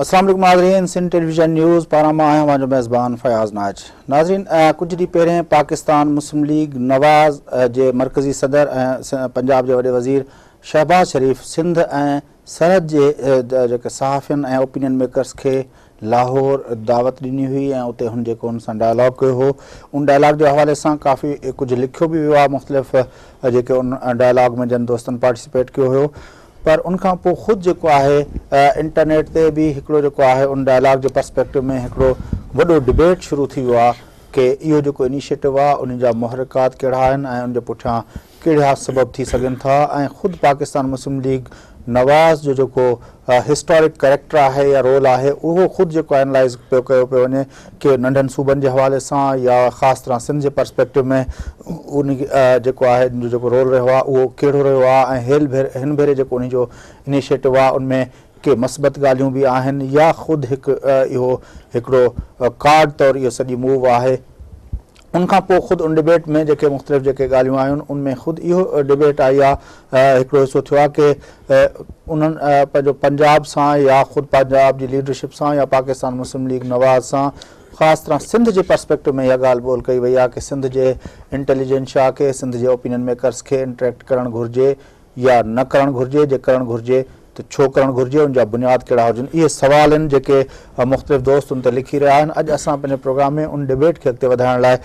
السلام عليڪم ناظرين سنڌ ٽيليويزن نيوز پاران مان آهيان اوهان جو ميزبان فياض ناج ناظرين ڪجهه ڏينهن پهرين پاڪستان مسلم ليگ نواز جي مرڪزي صدر ۽ پنجاب جي وڏي وزير شهباز شريف سنڌ ۽ سرحد جي جيڪي صحافين ۽ اوپينين ميڪرز کي لاهور دعوت ڏني هئي ۽ اتي هن جيڪو ان سان ڊائلاگ ڪيو هو ان ڊائلاگ جي حوالي سان ڪافي ڪجهه لکيو به ويو آهي مختلف جيڪي ان ڊائلاگ ۾ جن دوستن پارٽيسپيٽ ڪيو هيو پر ان کان پوء خود جيڪو آهي انٽرنيٽ تي به هڪڙو جيڪو آهي ان ڊائلاگ جي پرسپيڪٽو ۾ هڪڙو وڏو ڊبيٽ شروع ٿي ويو آهي ڪي اهو جيڪو انيشيٽو آهي ان جا محرڪات ڪهڙا آهن ۽ ان جي پٺيان ڪهڙا سبب ٿي سگهن ٿا ۽ خود پاڪستان مسلم ليگ نواز جو جيڪو هسٽارڪ ڪريڪٽر آهي يا رول آهي اهو خود جيڪو اينالائز پيو ڪيو پيو وڃي ڪي ننڍن صوبن جي حوالي سان يا خاص طرح سنڌ جي پرسپيڪٽو ۾ ان جيڪو آهي ان جو جيڪو رول رهيو آهي اهو ڪهڙو رهيو آهي ۽ هيل ڀيري هن ڀيري جيڪو ان جو انيشيٽو آهي ان ۾ ڪي مثبت ڳالهيون به آهن يا خود هڪ اهو هڪڙو ڪارڊ طور اهو سڄي موو آهي ان کان پوء خود ان ڊبيٽ ۾ جيڪي مختلف جيڪي ڳالهيون آيون ان ۾ خود اهو ڊبيٽ آئي آهي هڪڙو حصو ٿيو آهي ڪي انهن پنهنجو پنجاب سان يا خود پنجاب جي ليڊرشپ سان يا پاڪستان مسلم ليگ نواز سان خاص طرح سنڌ جي پرسپيڪٽو ۾ اها ڳالهه ٻولهه ڪئي وئي آهي ڪي سنڌ جي انٽيليجنشا کي سنڌ جي اوپينين ميڪرز کي انٽريڪٽ ڪرڻ گهرجي يا نه ڪرڻ گهرجي، جي ڪرڻ گهرجي ته ڇو ڪرڻ گهرجي، ان جا بنياد ڪهڙا هجن، اهي سوال آهن جيڪي مختلف دوست ان تي لکي رهيا آهن. اڄ اسان پنهنجي پروگرام ۾ ان ڊبيٽ کي اڳتي وڌائڻ لاء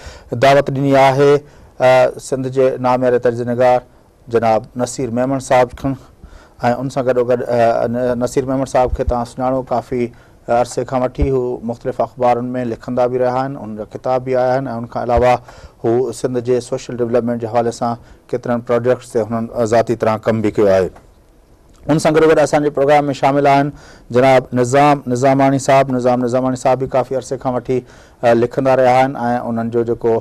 دعوت ڏني آهي سنڌ جي نامياري تجزيه نگار جناب نصير ميمڻ صاحب کان ۽ ان سان گڏوگڏ نصير ميمڻ صاحب کي توهان سڃاڻو ڪافي عرصي کان وٺي هو مختلف اخبارن ۾ لکندا به رهيا آهن، انهن جا ڪتاب به آيا آهن ۽ ان کان علاوه هو سنڌ جي سوشل ڊولپمينٽ جي حوالي سان ڪيترن پراجيڪٽس تي هنن ذاتي طرح ڪم به ڪيو آهي. ان سان گڏوگڏ اسان جي پروگرام ۾ شامل آهن جناب نظام نظاماڻي صاحب، نظام نظاماڻي صاحب به ڪافي عرصي کان وٺي لکندا رهيا آهن ۽ انهن جو جيڪو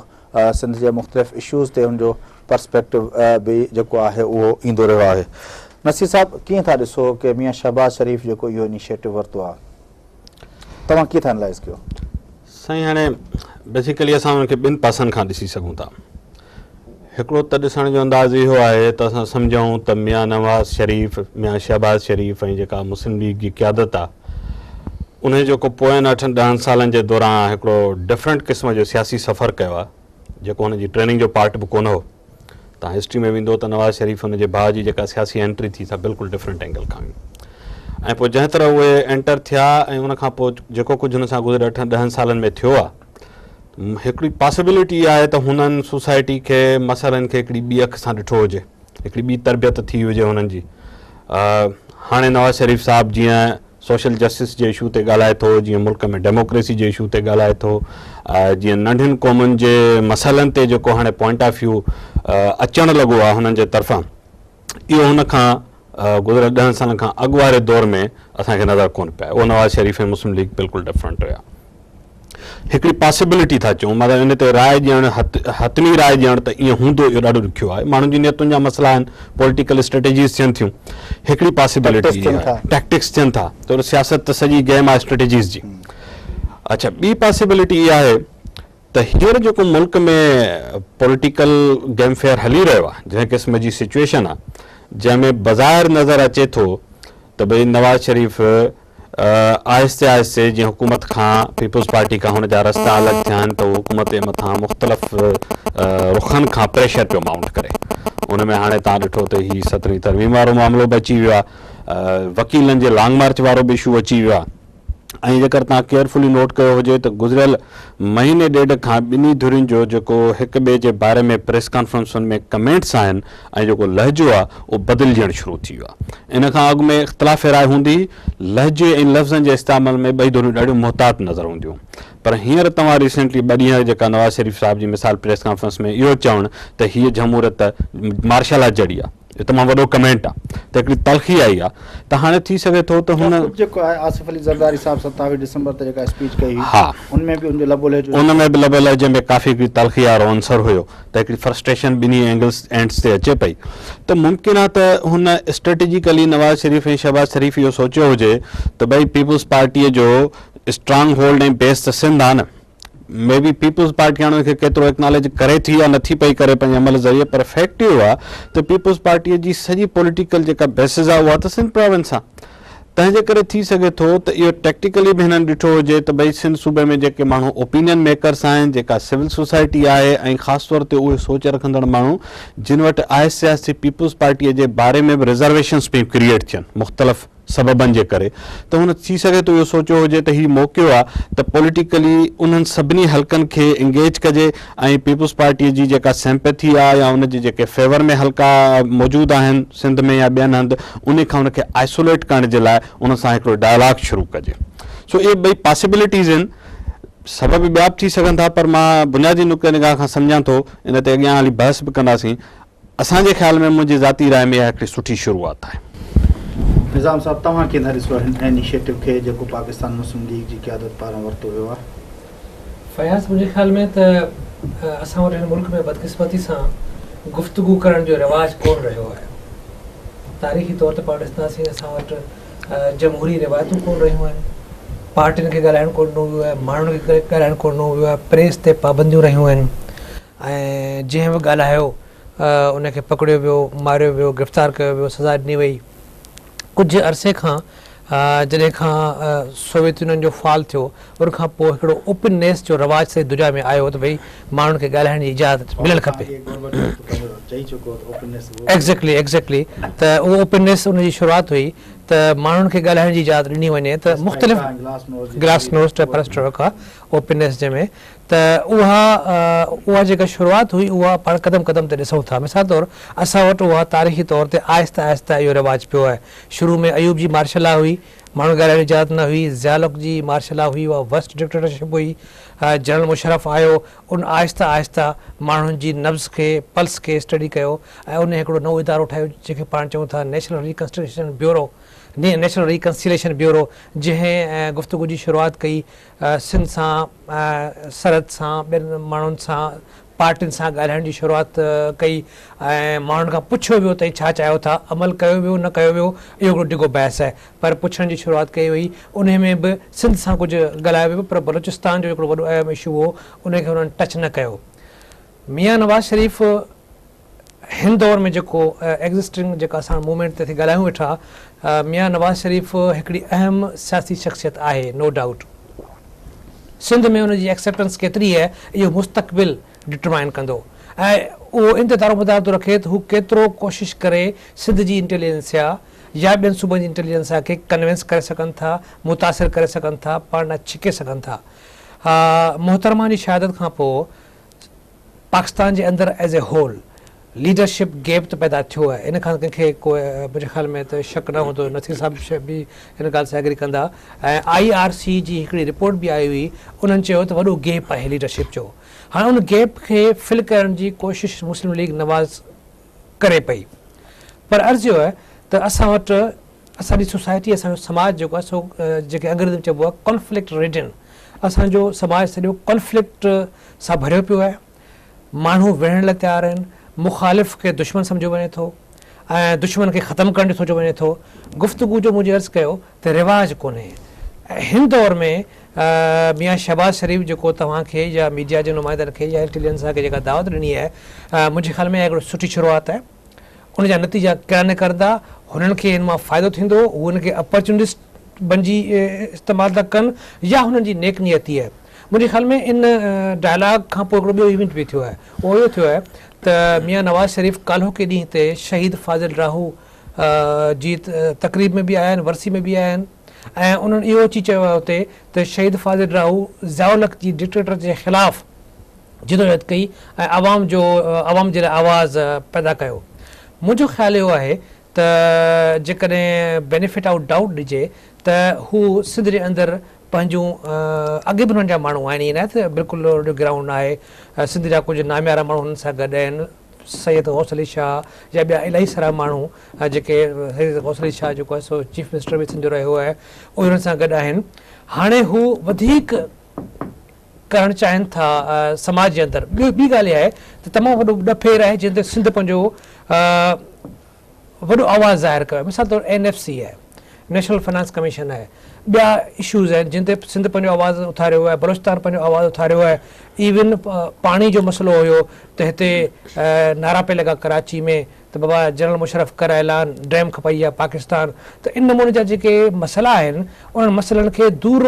سنڌ جي مختلف اشوز تي هن جو پرسپيڪٽو به جيڪو آهي اهو ايندو رهيو آهي. نصير صاحب ڪيئن ٿا ڏسو ڪي ميان شهباز شريف جيڪو اهو انيشيٽو ورتو آهي توهان ڪيئن ٿا انالائز ڪيو؟ سائين هاڻي بيسيڪلي اسان ان کي ٻن پاسن کان ڏسي سگهون ٿا. هڪڙو ته ڏسڻ جو انداز اهو آهي ته اسان سمجهون ته ميان نواز شريف، ميان شهباز شريف ۽ جيڪا مسلم ليگ جي قيادت آهي انهي جيڪو پوين اٺن ڏهن سالن جي دوران هڪڙو ڊفرنٽ قسم جو سياسي سفر ڪيو آهي جيڪو هن جي ٽريننگ جو پارٽ به ڪونه هو. تان هسٽري ۾ ويندو ته نواز شريف هن جي ڀاء جي جيڪا سياسي انٽري ٿي سا بلڪل ڊفرنٽ اينگل کان هئي ۽ پوء جنهن طرح اهي انٽر ٿيا ۽ ان کان پوء جيڪو ڪجهه هن سان گذريل اٺن ڏهن سالن ۾ ٿيو آهي هڪڙي پاسيبلٽي اها آهي ته هنن سوسائٽي کي مسئلن کي هڪڙي ٻي اک سان ڏٺو هجي هڪڙي ٻي تربيت ٿي هجي هنن جي هاڻي نواز شريف صاحب جيئن سوشل جسٽس جي اشو تي ڳالهائي ٿو، جيئن ملڪ ۾ ڊيموڪريسي جي اشو تي ڳالهائي ٿو، جيئن ننڍين قومن جي مسئلن تي جيڪو هاڻي پوائنٽ آف ويو اچڻ لڳو آهي هنن جي طرفان اهو هن کان گذريل ڏهن سالن کان اڳ واري دور ۾ اسان کي نظر ڪونه پيا اهو نواز شريف ۽ مسلم ليگ بلڪل ڊفرنٽ هيا. هڪڙي پاسيبلٽي ٿا چئون مطلب ان تي راء ڏيڻ حتمي راء ڏيڻ ته ائين هوندو اهو ڏاڍو ڏکيو آهي ماڻهن جي نيتن جا مسئلا آهن پوليٽيڪل اسٽريٽجيز ٿين ٿيون هڪڙي پاسيبلٽي ٽيڪٽڪس ٿين ٿا ته سياست ته سڄي گيم آهي اسٽريٽجيز جي اڇا ٻي پاسيبلٽي اها آهي ته هينئر جيڪو ملڪ ۾ پوليٽيڪل گيم فيئر هلي رهيو آهي جنهن قسم جي سچويشن آهي جنهن ۾ بظاهر نظر اچي ٿو ته ڀئي نواز شريف آهستي آهستي جيئن حڪومت کان پيپلز پارٽي کان هن جا رستا الڳ ٿيا آهن ته هو حڪومت جي مٿان مختلف رخن کان پريشر پيو مائونٽ ڪري ان ۾ هاڻي تان ڏٺو ته هي سترهين ترميم وارو معاملو به اچي ويو آهي وڪيلن جي لانگ مارچ وارو به اشو اچي ويو آهي ۽ جيڪر توهان ڪيئرفلي نوٽ ڪيو هجي ته گذريل مهيني ڏيڍ کان ٻنهي ڌرين جو جيڪو هڪ ٻئي جي باري ۾ پريس ڪانفرنسن ۾ ڪمينٽس آهن ۽ جيڪو لهجو آهي اهو بدلجڻ شروع ٿي ويو آهي. ان کان اڳ ۾ اختلاف راء هوندي هئي، لهجي ۽ لفظن جي استعمال ۾ ٻئي ڌريون ڏاڍيون محتاط نظر هونديون پر هينئر توهان ريسينٽلي ٻه ڏينهن جيڪا نواز شريف صاحب جي مثال پريس ڪانفرنس ۾ اهو چوڻ ته هيء جمهوريت مارشل لا جهڙي آهي. اهو تمام وڏو ڪمينٽ آ ته هڪڙي تلخي آئي آ ته هاڻي ٿي سگهي ٿو ته هن. خود جيڪو آهي آصف علي زرداري صاحب ستاويهه ڊسمبر تي جيڪا اسپيچ ڪئي هئي ها ان ۾ به ان جو لب و لهجو ان ۾ به لب و لهجي ۾ ڪافي هڪڙي تلخي وارو عنصر هيو ته هڪڙي فرسٽريشن ٻنهي اينگلز اينڊز تي اچي پئي ته ممڪن آ ته هن اسٽريٽجيڪلي نواز شريف ۽ شهباز شريف اهو سوچيو هجي ته ڀئي پيپلز پارٽيء جو اسٽرانگ هولڊ ۽ بيس ته سنڌ آ نه مي بي پيپلز پارٽي هاڻي ان کي ڪيترو اڪناليج ڪري ٿي يا نٿي پئي ڪري پنهنجي عمل ذريعي پر فيڪٽ اهو آهي ته پيپلز پارٽي جي سڄي پوليٽيڪل جيڪا بيسز آهي اها ته سنڌ پراونس آهي تنهن جي ڪري ٿي سگهي ٿو ته اهو ٽيڪٽيڪلي به هنن ڏٺو هجي ته ڀئي سنڌ صوبي ۾ جيڪي ماڻهو اوپينين ميڪرس آهن، جيڪا سول سوسائٽي آهي ۽ خاص طور تي اهي سوچ رکندڙ ماڻهو جن وٽ آهستي آهستي پيپلز پارٽيء جي باري ۾ به رزرويشنس پيون ڪريئيٽ ٿين مختلف سببن جي ڪري ته هن ٿي سگهي ٿو اهو سوچيو هجي ته هي موقعو آهي ته پوليٽيڪلي انهن سڀني حلقن کي انگيج ڪجي ۽ پيپلز پارٽيء جي جيڪا سيمپيٿي آهي يا ان جي جيڪي فيور ۾ حلقا موجود آهن سنڌ ۾ يا ٻين هنڌ انهي کان ان کي آئسوليٽ ڪرڻ جي لاء ان سان هڪڙو ڊائلاگ شروع ڪجي. سو اهي ٻئي پاسيبلٽيز آهن. سبب ٻيا به ٿي سگهن ٿا پر مان بنيادي نقطه نگاهه کان سمجهان ٿو ان تي اڳيان هلي بحث به ڪنداسين. اسان جي خيال ۾ منهنجي ذاتي راء ۾ اها هڪڙي سٺي شروعات آهي. نظام صاحب توهان ڪيئن ٿا ڏسو هن انيشيٽو کي جيڪو پاڪستان مسلم ليگ جي قيادت پاران ورتو ويو آهي؟ فياض منهنجي خيال ۾ ته اسان وٽ هن ملڪ ۾ بدقسمتي سان گفتگو ڪرڻ جو رواج ڪونه رهيو آهي. تاريخي طور تي پاڻ ڏسنداسين اسان وٽ جمهوري روايتون ڪونه رهيون آهن. پارٽين کي ڳالهائڻ ڪونه ڏنو ويو آهي، ماڻهن کي ڳالهائڻ ڪونه ڏنو ويو آهي، پريس تي پابنديون رهيون آهن ۽ جنهن به ڳالهايو ان کي پڪڙيو ويو، ماريو ويو، گرفتار ڪيو ويو، سزا ڏني وئي. ڪجهه عرصي کان جڏهن کان سوويت يونين جو فال ٿيو ان کان پوء هڪڙو اوپن نيس جو رواج سڄي دنيا ۾ آيو ته ڀئي ماڻهن کي ڳالهائڻ جي اجازت ملڻ کپي. ايگزيڪٽلي ايگزيڪٽلي ته اهو اوپن نيس ان جي شروعات هئي ته ماڻهن کي ڳالهائڻ جي اجازت ڏني وڃي ته مختلف گلاس نوسٽ ۽ پرسٽروڪا اوپن نيس جنهن ۾ ته اها اها جيڪا شروعات هئي اها پاڻ قدم قدم تي ڏسون ٿا. مثال طور اسان وٽ اها تاريخي طور تي آهستي آهستي اهو رواج پيو آهي. شروع ۾ ايوب جي مارشل لا هئي، ماڻهن کي ڳالهائڻ جي اجازت نه هئي، ضياء الحق جي مارشل لا هئي اها ورسٽ ڊڪٽيٽرشپ هئي، جنرل مشرف آيو ان آهستي آهستي ماڻهن جي نبض کي پلس کي اسٽڊي ڪيو ۽ ان هڪڙو نئون ادارو ٺاهيو جنهن کي پاڻ چئون ٿا national reconstruction bureau national reconciliation bureau جنهن گفتگو جي شروعات ڪئي سنڌ سان، سرحد سان، ٻين ماڻهن سان، پارٽين سان ڳالهائڻ جي شروعات ڪئي ۽ ماڻهن کان پڇيو ويو ته ڇا چاهيو ٿا، عمل ڪيو ويو نه ڪيو ويو اهو هڪڙو ڊگهو بحث آهي پر پڇڻ جي شروعات ڪئي وئي انهي ۾ به سنڌ سان ڪجهه ڳالهايو ويو پر بلوچستان جو هڪڙو وڏو اهم اشو هو انهي کي انهن ٽچ نه ڪيو. ميان نواز شريف هن دور ۾ جيڪو ايگزسٽنگ جيڪا اسان موومينٽ تي ٿي ڳالهايون ويٺا ميان نواز شريف هڪڙي اهم سياسي شخصيت آهي نو ڊائوٽ سنڌ ۾ ان جي ايڪسيپٽنس ڪيتري آهي اهو مستقبل ڊٽرمائن ڪندو ۽ اهو ان تي دارومدار ٿو رکي ته هو ڪيترو ڪوشش ڪري سنڌ جي انٽيليجنسيا يا ٻين صوبن جي انٽيليجنسيا کي ڪنوينس ڪري سگهن ٿا متاثر ڪري سگهن ٿا پاڻ ڏانهن ڇڪي سگهن ٿا محترمه جي شهادت کان پوء پاڪستان جي اندر as a whole leadership gap ته پيدا ٿيو آهي ان کان ڪنهن کي ڪو منهنجي خيال ۾ ته شڪ نه هوندو نصير صاحب به ان ڳالهه سان ايگري ڪندا ۽ I R C جي هڪڙي رپورٽ به آئي هئي انهن چيو ته وڏو گيپ آهي ليڊرشپ جو هاڻي ان گيپ کي فل ڪرڻ جي ڪوشش مسلم ليگ نواز ڪري پئي پر عرض اهو آهي ته اسان وٽ اسان جي سوسائٽي اسان جو سماج جيڪو آهي سو جنهن کي انگريزي ۾ چئبو آهي ڪانفلڪٽ ريڊن اسان جو سماج سڄو ڪانفلڪٽ سان ڀريو پيو آهي ماڻهو وڙهڻ لاء تيار آهن مخالف کي دشمن سمجهيو وڃي ٿو ۽ دشمن کي ختم ڪرڻ جو سوچيو وڃي ٿو گفتگو جو مون عرض ڪيو ته رواج ڪونهي هن دور ۾ ميان شهباز شريف جيڪو توهان کي يا ميڊيا جي نمائندن کي يا انٽيليجنس کي جيڪا دعوت ڏني آهي منهنجي خيال ۾ هڪڙو سٺي شروعات آهي ان جا نتيجا ڪهڙا نڪرندا، هنن کي ان مان فائدو ٿيندو، هو ان کي اپرچونسٽ بنجي استعمال ٿا ڪن يا هنن جي نيڪ نيتي آهي. منهنجي خيال ۾ ان ڊائلاگ کان پوء هڪڙو ٻيو ايونٽ به ٿيو آهي، اهو اهو ٿيو آهي ته ميان نواز شريف ڪالهوڪي ڏينهن تي شهيد فاضل راهو جي تقريب ۾ به آيا آهن، ورسي ۾ به آيا آهن ۽ انهن اهو اچي چيو آهي اتي ته شهيد فاضل راهو ضياء الحق جي ڊڪٽيٽر جي خلاف جدوجهد ڪئي ۽ عوام جو عوام جي لاء آواز پيدا ڪيو. منهنجو خيال اهو آهي ته جيڪڏهن بينيفٽ آئوٽ ڊائوٽ ڏجي ته هو سنڌ جي اندر پنهنجون اڳي به انهن جا ماڻهو آهن ائين ناهي ته بلڪل ان جو گرائونڊ ناهي سنڌ جا ڪجهه ناميارا ماڻهو هنن سان گڏ آهن سيد غوث علي شاهه يا ٻيا الاهي سارا ماڻهو جيڪي سيد غوث علي شاهه جيڪو آهي سو چيف منسٽر به سنڌ جو رهيو آهي اهي هنن سان گڏ آهن هاڻي هو وڌيڪ ڪرڻ چاهين ٿا سماج جي اندر ٻيو ٻي ڳالهه اها آهي ته تمام وڏو ڏڦير آهي جنهن تي سنڌ پنهنجو وڏو آواز ظاهر ڪيو آهي مثال طور اين ايف سي آهي نيشنل فنانس ڪميشن آهي ٻيا اشوز آهن جن تي سنڌ پنهنجو آواز اٿاريو آهي بلوچستان پنهنجو آواز اٿاريو آهي ايون پاڻي جو مسئلو هيو ته هتي نعرا پئي لڳا ڪراچي ۾ ته بابا جنرل مشرف ڪر اعلان ڊيم کپائي آ پاڪستان ته ان نموني جا جيڪي مسئلا آهن انهن مسئلن کي دور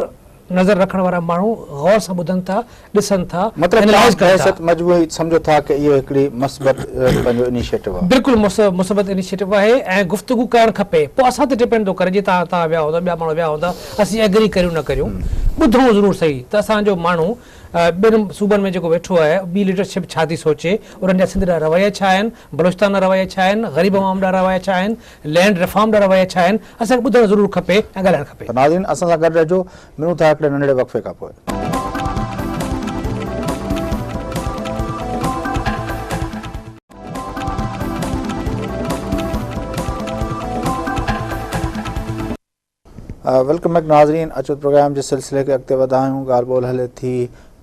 نظر رکڻ وارا ماڻهو غور سان ٻڌن ٿا، ڏسن ٿا، مطلب توهان اينالائيز ڪن ٿا. بحيثيت مجموعي سمجهو ٿا ڪه اهو هڪڙي مثبت پنهنجو انيشيٽو آهي. بلڪل مثبت انيشيٽو آهي ۽ گفتگو ڪرڻ کپي پوء اسان تي ڊپينڊ ٿو ڪري جي توهان توهان ويا هوندا ٻيا ماڻهو ويا هوندا اسين ايگري ڪريون نه ڪريون ٻڌون ضرور سهي ته اسان جو ماڻهو ٻين صوبن ۾ جيڪو ويٺو آهي ٻي ليڊرشپ ڇا ٿي سوچي انهن جا سنڌ ڏانهن رويا ڇا آهن بلوچستان ڏانهن رويا ڇا آهن غريب عوام ڏانهن رويا ڇا آهن لينڊ ريفارم ڏانهن رويا ڇا آهن اسان کي ٻڌڻ ضرور کپي ۽ ڳالهائڻ کپي. ته ناظرين اسان سان گڏ رهجو ملون ٿا هڪڙي ننڍڙي وقفي کان پوء. Welcome back ناظرين اچو پروگرام جي سلسلي کي اڳتي وڌايون ڳالهه ٻولهه هلي ٿي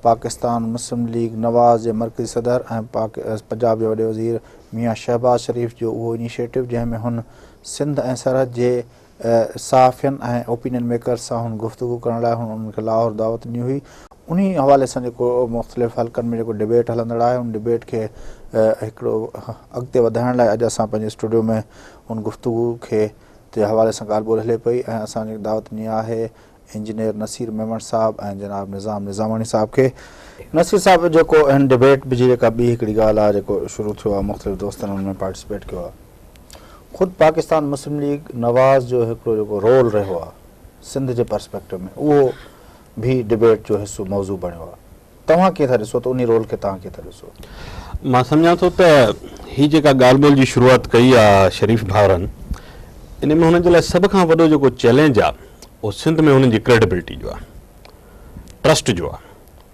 پاڪستان مسلم ليگ نواز جي مرڪزي صدر ۽ پنجاب جي وڏي وزير ميان شهباز شريف جو اهو انيشيٽو جنهن ۾ هن سنڌ ۽ سرحد جي صحافين ۽ اوپينين ميڪرز سان هن گفتگو ڪرڻ لاء هن انهن کي لاهور دعوت ڏني هئي انهي حوالي سان جيڪو مختلف حلقن ۾ جيڪو ڊبيٽ هلندڙ آهي ان ڊبيٽ کي هڪڙو اڳتي وڌائڻ لاء اڄ اسان پنهنجي اسٽوڊيو ۾ ان گفتگو کي جي حوالي سان ڳالهه ٻولهه هلي پئي ۽ اسان کي دعوت ڏني آهي انجنيئر نصير ميمڻ صاحب ۽ جناب نظام نظاماڻي صاحب کي. نصير صاحب جيڪو هن ڊبيٽ جي جيڪا ٻي هڪڙي ڳالهه آهي جيڪو شروع ٿيو آهي مختلف دوستن ان ۾ پارٽيسپيٽ ڪيو آهي خود پاڪستان مسلم ليگ نواز جو هڪڙو جيڪو رول رهيو آهي سنڌ جي پرسپيڪٽو ۾ اهو به ڊبيٽ جو حصو موضوع بڻيو آهي توهان ڪيئن ٿا ڏسو ته انهي رول کي توهان ڪيئن ٿا ڏسو؟ مان سمجهان ٿو ته هي جيڪا ڳالهه ٻولهه جي شروعات ڪئي آ شريف ڀائرن ان ۾ هنن جي لاء سڀ کان وڏو جيڪو چئلينج آ اهو سنڌ ۾ هنن جي ڪريڊبلٽي جو آ ٽرسٽ جو آ.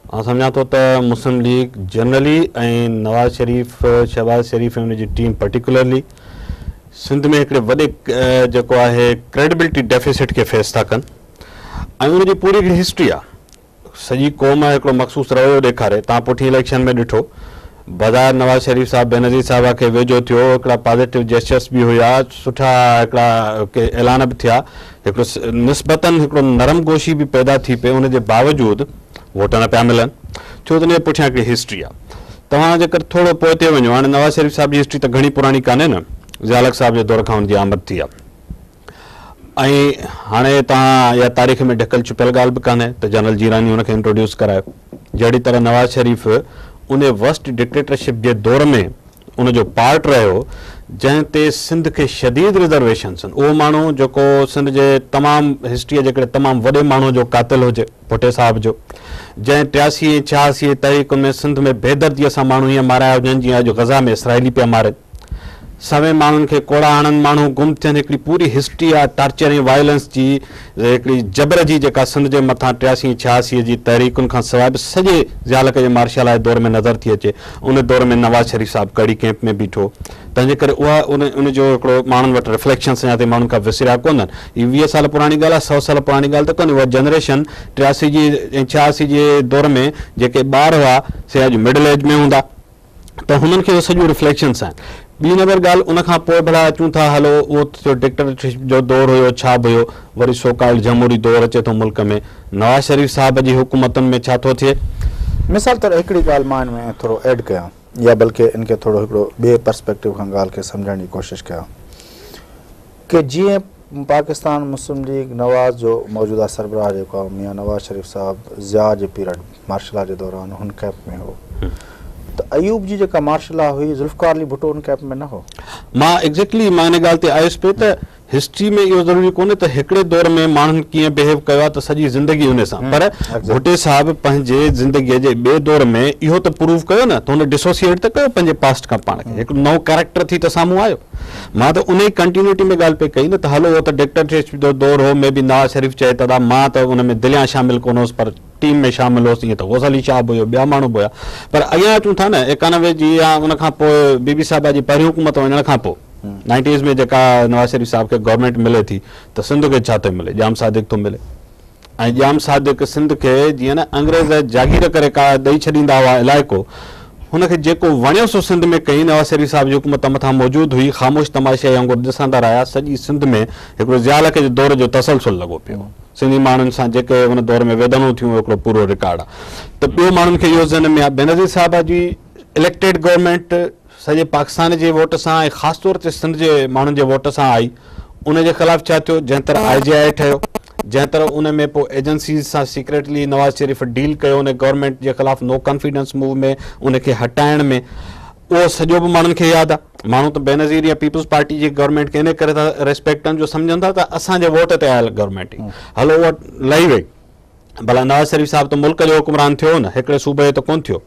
آئون سمجهان ٿو ته مسلم ليگ جنرلي ۽ نواز شريف شهباز شريف ۽ ان جي ٽيم پرٽيڪولرلي سنڌ ۾ هڪڙي وڏي جيڪو آهي ڪريڊبلٽي ڊيفيسٽ کي فيس ٿا ڪن ۽ ان جي پوري هڪڙي هسٽري آ. سڄي قوم هڪڙو مخصوص رويو ڏيکاري، توهان پٺين اليڪشن ۾ ڏٺو، بظاهر نواز شريف صاحب بينظير صاحبه کي ويجهو ٿيو، هڪڙا پازيٽو جيسچرس به هيا، سٺا هڪڙا ڪي اعلان به ٿيا، هڪڙو نسبتاً هڪڙو نرم گوشي به پيدا ٿي پئي، ان جي باوجود ووٽ نه پيا ملن، ڇو ته ان جي پٺيان هڪڙي هسٽري آهي. توهان جيڪر ٿورو پوئتي وڃو، هاڻي نواز شريف صاحب جي هسٽري ته گهڻي پراڻي ڪانهي نه، ضياء الحق صاحب جي دور کان ان جي آمد ٿي آهي. ۽ هاڻي توهان اها تاريخ ۾ ڍڪل ڇپيل ڳالهه به ڪانهي ته جنرل جيراني هن کي انٽروڊيوس ڪرايو. جهڙي طرح نواز شريف ان ورسٽ ڊڪٽيٽرشپ جي دور ۾ ان جو پارٽ رهيو جنهن تي سنڌ کي شديد رزرويشنس آهن. اهو ماڻهو جيڪو سنڌ جي تمام هسٽريء جي هڪڙي تمام وڏي ماڻهوء جو قاتل هجي، ڀٽي صاحب جو، جنهن 83 ۽ 86 جي تحريڪن ۾ سنڌ ۾ بيدرديء سان ماڻهو ائين مارايا هجن جيئن اڄ غزه ۾ اسرائيلي پيا مارين. سوين ماڻهن کي ڪوڙا هڻن، ماڻهو گم ٿين، هڪڙي پوري هسٽري آ ٽارچر ۽ وائلنس جي، هڪڙي جبر جي جيڪا سنڌ جي مٿان 83 ۽ 86 جي تحريڪن کان سواء به سڄي ضياء الحق جي مارشل لا جي دور ۾ نظر ٿي اچي، ان دور ۾ نواز شريف صاحب ڪهڙي ڪئمپ ۾ بيٺو، تنهن جي ڪري اها ان ان جو هڪڙو ماڻهن وٽ رفليڪشنس اڃا تائين ماڻهن کان وسريا ڪونهن، هي 20 سال پراڻي ڳالهه آ، سئو سال پراڻي ڳالهه ته ڪونهي، اها جنريشن 83 جي ۽ 86 جي دور ۾ جيڪي ٻار هئا سي اڄ مڊل ايج ۾ هوندا. ته هنن کي اهي سڄيون رفليڪشنس آهن. ٻي نمبر ڳالهه ان کان پوء ڀلا اچون ٿا هلو اهو ته ٿيو ڊڪٽيٽرشپ جو دور هيو ڇا به هيو وري سو ڪالڊ جمهوري دور اچي ٿو ملڪ ۾ نواز شريف صاحب جي حڪومتن ۾ ڇا ٿو ٿئي؟ مثال طور هڪڙي ڳالهه مان ان ۾ ٿورو ايڊ ڪيان يا بلڪه ان کي ٿورو هڪڙو ٻئي پرسپيڪٽو کان ڳالهه کي سمجهڻ جي ڪوشش ڪيان ڪه جيئن پاڪستان مسلم ليگ نواز جو موجوده سربراهه جيڪو آهي ميان نواز شريف صاحب ضياء جي پيرڊ مارشل لا جي دوران هن ڪئمپ ۾ هو ته ايوب جي جيڪا مارشل لا هئي ذوالفقار علي ڀٽو ان ڪئمپ ۾ نه هو. مان ايگزيڪٽلي مان ان ڳالهه تي آيس پئي ته هسٽري ۾ اهو ضروري ڪونهي ته هڪڙي دور ۾ ماڻهن ڪيئن بهيو ڪيو آهي ته سڄي زندگي ان سان پر ڀٽي صاحب پنهنجي زندگي جي ٻئي دور ۾ اهو ته پروف ڪيو نه ته هن ڊسوسيئيٽ ته ڪيو پنهنجي پاسٽ کان پاڻ کي هڪ نئون ڪيريڪٽر ٿي ته سامهون آيو. مان ته انهي ڪنٽينيوٽي ۾ ڳالهه پئي ڪئي نه ته هلو اهو ته ڊڪٽيٽرشپ جو دور هو مي بي نواز شريف چئي ته ادا مان ته ان ۾ دليان شامل ڪونه هوس پر ٽيم ۾ شامل هوس ائين ته غوث علي شاهه به هيو ٻيا ماڻهو به هيا پر اڳيان اچون ٿا نه 91 جي يا ان کان پوء بي بي صاحبه جي پهرين حڪومت وڃڻ کان پوء نائنٽيز ۾ جيڪا نواز شريف صاحب کي گورنمينٽ ملي ٿي ته سنڌ کي ڇا ٿو ملي ڄام صادق ٿو ملي ۽ ڄام صادق سنڌ کي جيئن نه انگريز جاگير ڪري ڪا ڏئي ڇڏيندا هئا علائقو، هن کي جيڪو وڻيو سو سنڌ ۾ ڪيائين، نواز شريف صاحب جي حڪومت مٿان موجود هئي، خاموش تماشائي وانگر ڏسندا رهيا، سڄي سنڌ ۾ هڪڙو ضياء الحق جي دور جو تسلسل لڳو پيو هو، سنڌي ماڻهن سان جيڪي ان دور ۾ ويڌنون ٿيون اهو هڪڙو پورو رڪارڊ آهي ته ٻيو ماڻهن کي اهو ذهن ۾ آهي بينظير صاحبه جي اليڪٽيڊ گورنمينٽ. سڄي پاڪستان جي ووٽ سان ۽ خاص طور تي سنڌ جي ماڻهن جي ووٽ سان آئي، ان جي خلاف ڇا ٿيو؟ جنهن طرح آء جي آء ٺهيو، جنهن طرح ان ۾ پوء ايجنسيز سان سيڪريٽلي نواز شريف ڊيل ڪيو ان گورنمينٽ جي خلاف نو ڪانفيڊنس موو ۾ ان کي هٽائڻ ۾، اهو سڄو به ماڻهن کي ياد آ. ماڻهو ته بينظير يا پيپلز پارٽي جي گورنمينٽ کي ان ڪري ٿا ريسپيڪٽ ڪن جو سمجهن ٿا ته اسان جي ووٽ تي آيل گورنمينٽ هئي. هلو اها لهي وئي. ڀلا نواز شريف صاحب ته ملڪ جو حڪمران ٿيو نه، هڪڙي صوبي جو ته ڪونه ٿيو.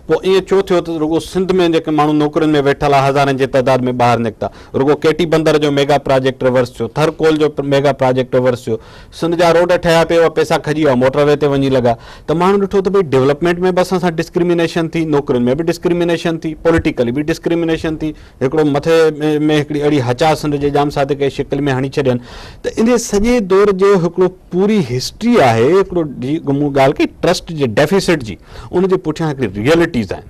پوء ائين ڇو ٿيو ته رڳو سنڌ ۾ جيڪي ماڻهو نوڪرين ۾ ويٺل ها هزارن جي تعداد ۾ ٻاهر نڪتا. رڳو ڪيٽي بندر جو ميگا پراجيڪٽ ريورس ٿيو، ٿر ڪول جو ميگا پراجيڪٽ ريورس ٿيو، سنڌ جا روڊ ٺهيا پئي اهي پئسا کڄي ويا موٽر وي تي وڃي لڳا ته ماڻهن ڏٺو ته ڀئي ڊولپمينٽ ۾ به اسان سان ڊسڪرمينيشن ٿي، نوڪرين ۾ به ڊسڪرمينيشن ٿي، پوليٽيڪلي به ڊسڪرمينيشن ٿي. هڪڙو مٿي ۾ هڪڙي اهڙي هچا سنڌ جي ڄام صادق جي شڪل ۾ هڻي ڇڏين ته انهي سڄي دور جو هڪڙو پوري هسٽري آهي هڪڙو جي مون ڳالهه ڪئي ٽرسٽ جي ڊيفيسٽ جي ان جي پٺيان هڪڙي ريئلٽيز آهن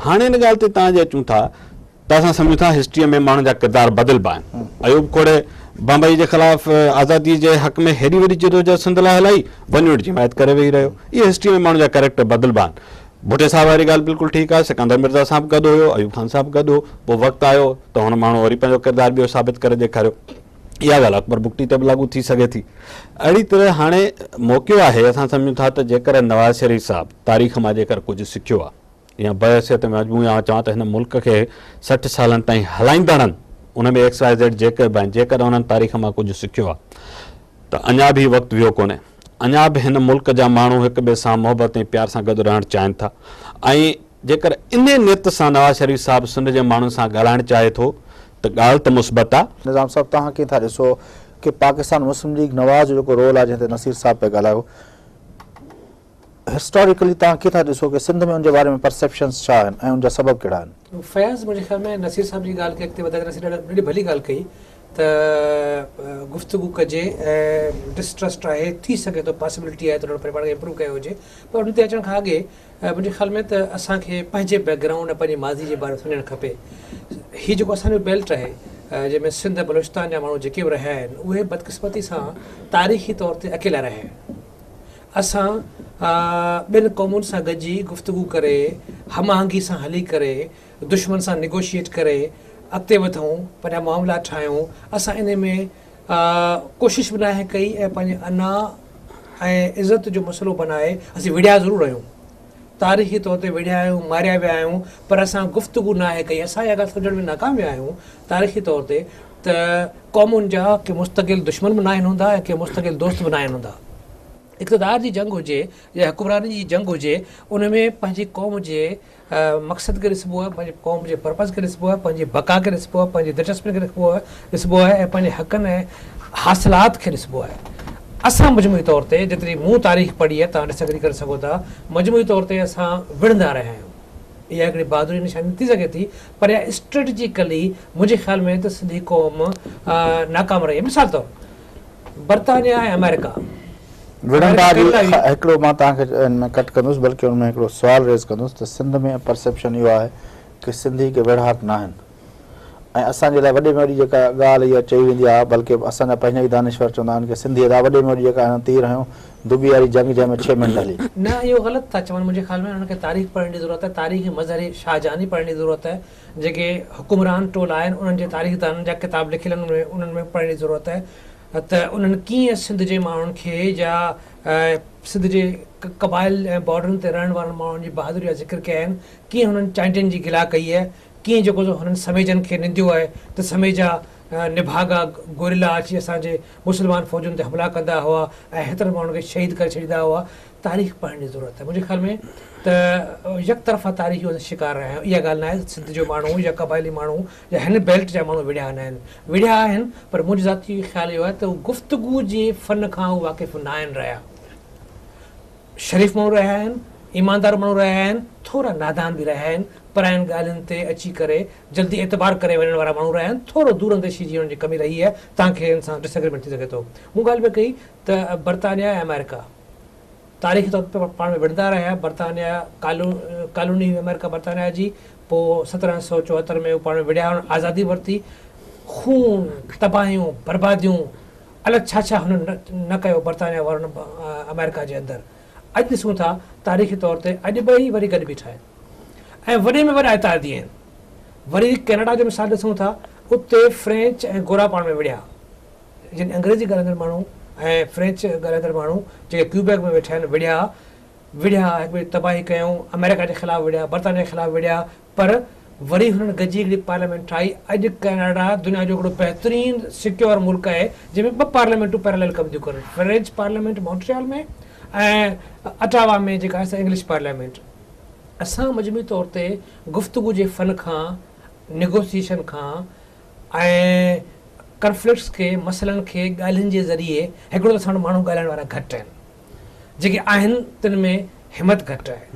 هاڻي ان ڳالهه تي تان جي اچون ٿا ته اسان سمجهون ٿا هسٽريء ۾ ماڻهن جا ڪردار بدلبا آهن ايوب کوڙي بمبئي جي خلاف آزادي جي حق ۾ هيڏي وڏي جدوجهد سنڌ لاء هلائي ون يونٽ جي حمايت ڪري ويهي رهيو اهي هسٽري ۾ ماڻهن جا ڪريڪٽر بدلبا آهن ڀٽي صاحب واري ڳالهه بلڪل ٺيڪ آهي، سڪندر مرزا سان به گڏ هيو، ايوب خان سان به گڏ هو، پوء وقت آيو ته هن ماڻهو وري پنهنجو ڪردار ٻيو ثابت ڪري ڏيکاريو. اها ڳالهه اڪبر بگٽي تي به لاڳو ٿي سگهي ٿي. اهڙي طرح هاڻي موقعو آهي، اسان سمجهون ٿا ته جيڪر نواز شريف صاحب تاريخ مان جيڪر ڪجهه سکيو آهي يا بحيثيت مجموعي آئون چوان ته هن ملڪ کي 60 سالن تائين هلائيندڙن ان ۾ ايڪس واء زيڊ جيڪي به آهن جيڪڏهن انهن تاريخ مان ڪجهه سکيو آهي ته اڃا به وقت ويو ڪونهي. اڃا به هن ملڪ جا ماڻهو هڪ ٻئي سان محبت ۽ پيار سان گڏ رهڻ چاهين ٿا ۽ جيڪر انهي نيت سان نواز شريف صاحب سنڌ جي ماڻهن سان ڳالهائڻ چاهي ٿو ته ڳالهه ته مثبت آ. نظام صاحب توهان ڪيئن ٿا ڏسو ڪي پاڪستان مسلم ليگ نواز جو جيڪو رول آ جنهن تي نصير صاحب پئي ڳالهايو هسٽاريڪلي توهان ڪيئن ٿا ڏسو ڪي سنڌ ۾ ان جي باري ۾ پرسيپشنز ڇا آهن ۽ ان جا سبب ڪهڙا آهن؟ فياض منهنجي خيال ۾ نصير صاحب جي ڳالهه کي اڳتي وڌائيندي نصير ڏاڍي ڀلي ڳالهه ڪئي ته گفتگو ڪجي ۽ ڊسٽرسٽ آهي ٿي سگهي ٿو پاسيبلٽي آهي ته انهن پنهنجي پاڻ کي امپروو ڪيو هجي پر ان تي اچڻ کان اڳي منهنجي خيال ۾ ته اسان کي پنهنجي بيڪ گرائونڊ ۽ پنهنجي ماضي جي باري ۾ سمجهڻ کپي هي جيڪو اسان جو بيلٽ آهي جنهن ۾ سنڌ ۽ بلوچستان جا ماڻهو جيڪي به رهيا آهن اهي بدقسمتي سان تاريخي طور تي اڪيلا رهيا آهن اسان ٻين قومن سان گڏجي گفتگو ڪري هم آهنگي سان هلي ڪري دشمن سان نيگوشيئيٽ ڪري اڳتي وڌون، پنهنجا معاملا ٺاهيون، اسان انهي ۾ ڪوشش به ناهي ڪئي ۽ پنهنجي انا ۽ عزت جو مسئلو بنائي اسين وڙهيا ضرور آهيون، تاريخي طور تي وڙهيا آهيون، ماريا ويا آهيون پر اسان گفتگو ناهي ڪئي، اسان اها ڳالهه سمجهڻ ۾ ناڪام ويا آهيون تاريخي طور تي ته قومن جا ڪي مستقل دشمن به ناهن هوندا ۽ ڪي مستقل دوست به ناهن هوندا. اقتدار جي جنگ هجي يا حڪمراني جي جنگ هجي ان ۾ پنهنجي قوم جي مقصد کي ڏسبو آهي، پنهنجي قوم جي پرپز کي ڏسبو آهي، پنهنجي بقا کي ڏسبو آهي، پنهنجي دلچسپين کي ڏسبو آهي ۽ پنهنجي حقن ۽ حاصلات کي ڏسبو آهي. اسان مجموعي طور تي جيتري مون تاريخ پڙهي آهي، توهان ڊس اگري ڪري سگهو ٿا، مجموعي طور تي اسان وڙهندا رهيا آهيون. اها هڪڙي بهادري جي نشاني ٿي سگهي ٿي پر اها اسٽريٽجيڪلي منهنجي خيال ۾ ته سنڌي قوم ناڪام رهي آهي. مثال طور برطانيا ۽ آمريڪا وڙهندا به هڪڙو مان توهان کي ان ۾ ڪٽ ڪندس بلڪه ان ۾ هڪڙو سوال ريز ڪندس ته سنڌ ۾ پرسيپشن اهو آهي ڪي سنڌي ڪي ويڙهاڪ ناهن ۽ اسان جي لاء وڏي ۾ وڏي جيڪا ڳالهه اها چئي ويندي آهي بلڪه اسان جا پنهنجا ئي دانشور چوندا آهن ڪي سنڌي ادا وڏي ۾ وڏي جيڪا هنن تير هنيو دٻي واري جنگ جنهن ۾ ڇهه منٽ هلي. نه اهو غلط ٿا چون منهنجي خيال ۾ انهن کي تاريخ پڙهڻ جي ضرورت آهي تاريخ مظهر شاهجهاني پڙهڻ جي ضرورت آهي جيڪي حڪمران ٽولا آهن انهن جي تاريخدانن جا ڪتاب لکيل آهن انهن ۾ پڙهڻ جي ضرورت آهي ته انهن ڪيئن سنڌ جي ماڻهن کي يا سنڌ جي قبائل ۽ بارڊرن تي رهڻ وارن ماڻهن جي بهادري جا ذڪر ڪيا آهن، ڪيئن هنن چانڊين جي گلا ڪئي آهي، ڪيئن جيڪو سو هنن سميجن کي ننديو آهي ته سميجا نڀاڳا گوريلا اچي اسان جي مسلمان فوجن تي حملا ڪندا هئا ۽ هيترن ماڻهن کي شهيد ڪري ڇڏيندا هئا. تاريخ پڙهڻ جي ضرورت آهي. منهنجي خيال ۾ ته يڪ طرفه تاريخ جو اسان شڪار رهيا آهيون. اها ڳالهه ناهي ته سنڌ جو ماڻهو يا قبائلي ماڻهو يا هن بيلٽ جا ماڻهو وڙهيا ناهن. وڙهيا آهن پر منهنجو ذاتي خيال اهو آهي ته هو گفتگو جي فن کان هو واقف ناهن رهيا. شريف ماڻهو رهيا آهن، ايماندار ماڻهو رهيا آهن، ٿورا نادان به رهيا آهن، پراين ڳالهين تي اچي ڪري جلدي اعتبار ڪري وڃڻ وارا ماڻهو رهيا آهن، ٿورو دور انديشي جي انهن جي ڪمي رهي آهي، توهان کي ان سان ڊس اگريمينٽ ٿي سگهي ٿو. مون ڳالهه پئي ڪئي ته برطانيا ۽ آمريڪا تاريخي طور تي پاڻ ۾ وڙهندا رهيا، برطانيا ڪالوني هئي آمريڪا برطانيا جي، پوء 1774 ۾ هو پاڻ ۾ وڙهيا، هنن آزادي ورتي، خون، تباهيون، برباديون، الائي ڇا ڇا هنن نه ڪيو برطانيا وارن آمريڪا جي اندر. اڄ ڏسون ٿا تاريخي طور تي اڄ ٻئي وري گڏ بيٺا آهن ۽ وڏي ۾ وڏا اتحادي آهن. وري ڪينيڊا جو مثال ڏسون ٿا، اتي فرينچ ۽ گورا پاڻ ۾ وڙهيا. جن انگريزي ڳالهائيندڙ ماڻهو ۽ فرينچ ڳالهائيندڙ ماڻهو جيڪي ڪيوبيڪ ۾ ويٺا آهن، وڙهيا، وڙهيا، هڪ ٻئي جي تباهي ڪيائون، آمريڪا جي خلاف وڙهيا، برطانيا جي خلاف وڙهيا، پر وري هنن گڏجي هڪڙي پارليامينٽ ٺاهي، اڄ ڪئناڊا دنيا جو هڪڙو بهترين سيڪيور ملڪ آهي، جنهن ۾ ٻه پارليامينٽون پيرالل ڪم ٿيون ڪرن، فرينچ پارليامينٽ مانٽريال ۾ ۽ اٽاوا ۾ جيڪا آهي سا انگلش پارليامينٽ. اسان مجموعي طور تي گفتگو جي فن کان، نيگوسيئيشن کان ۽ ڪنفلڪٽس کي، مسئلن کي ڳالهين جي ذريعي، هڪڙو ته اسان وٽ ماڻهو ڳالهائڻ وارا گهٽ آهن، جيڪي آهن تن ۾ همت گهٽ آهي،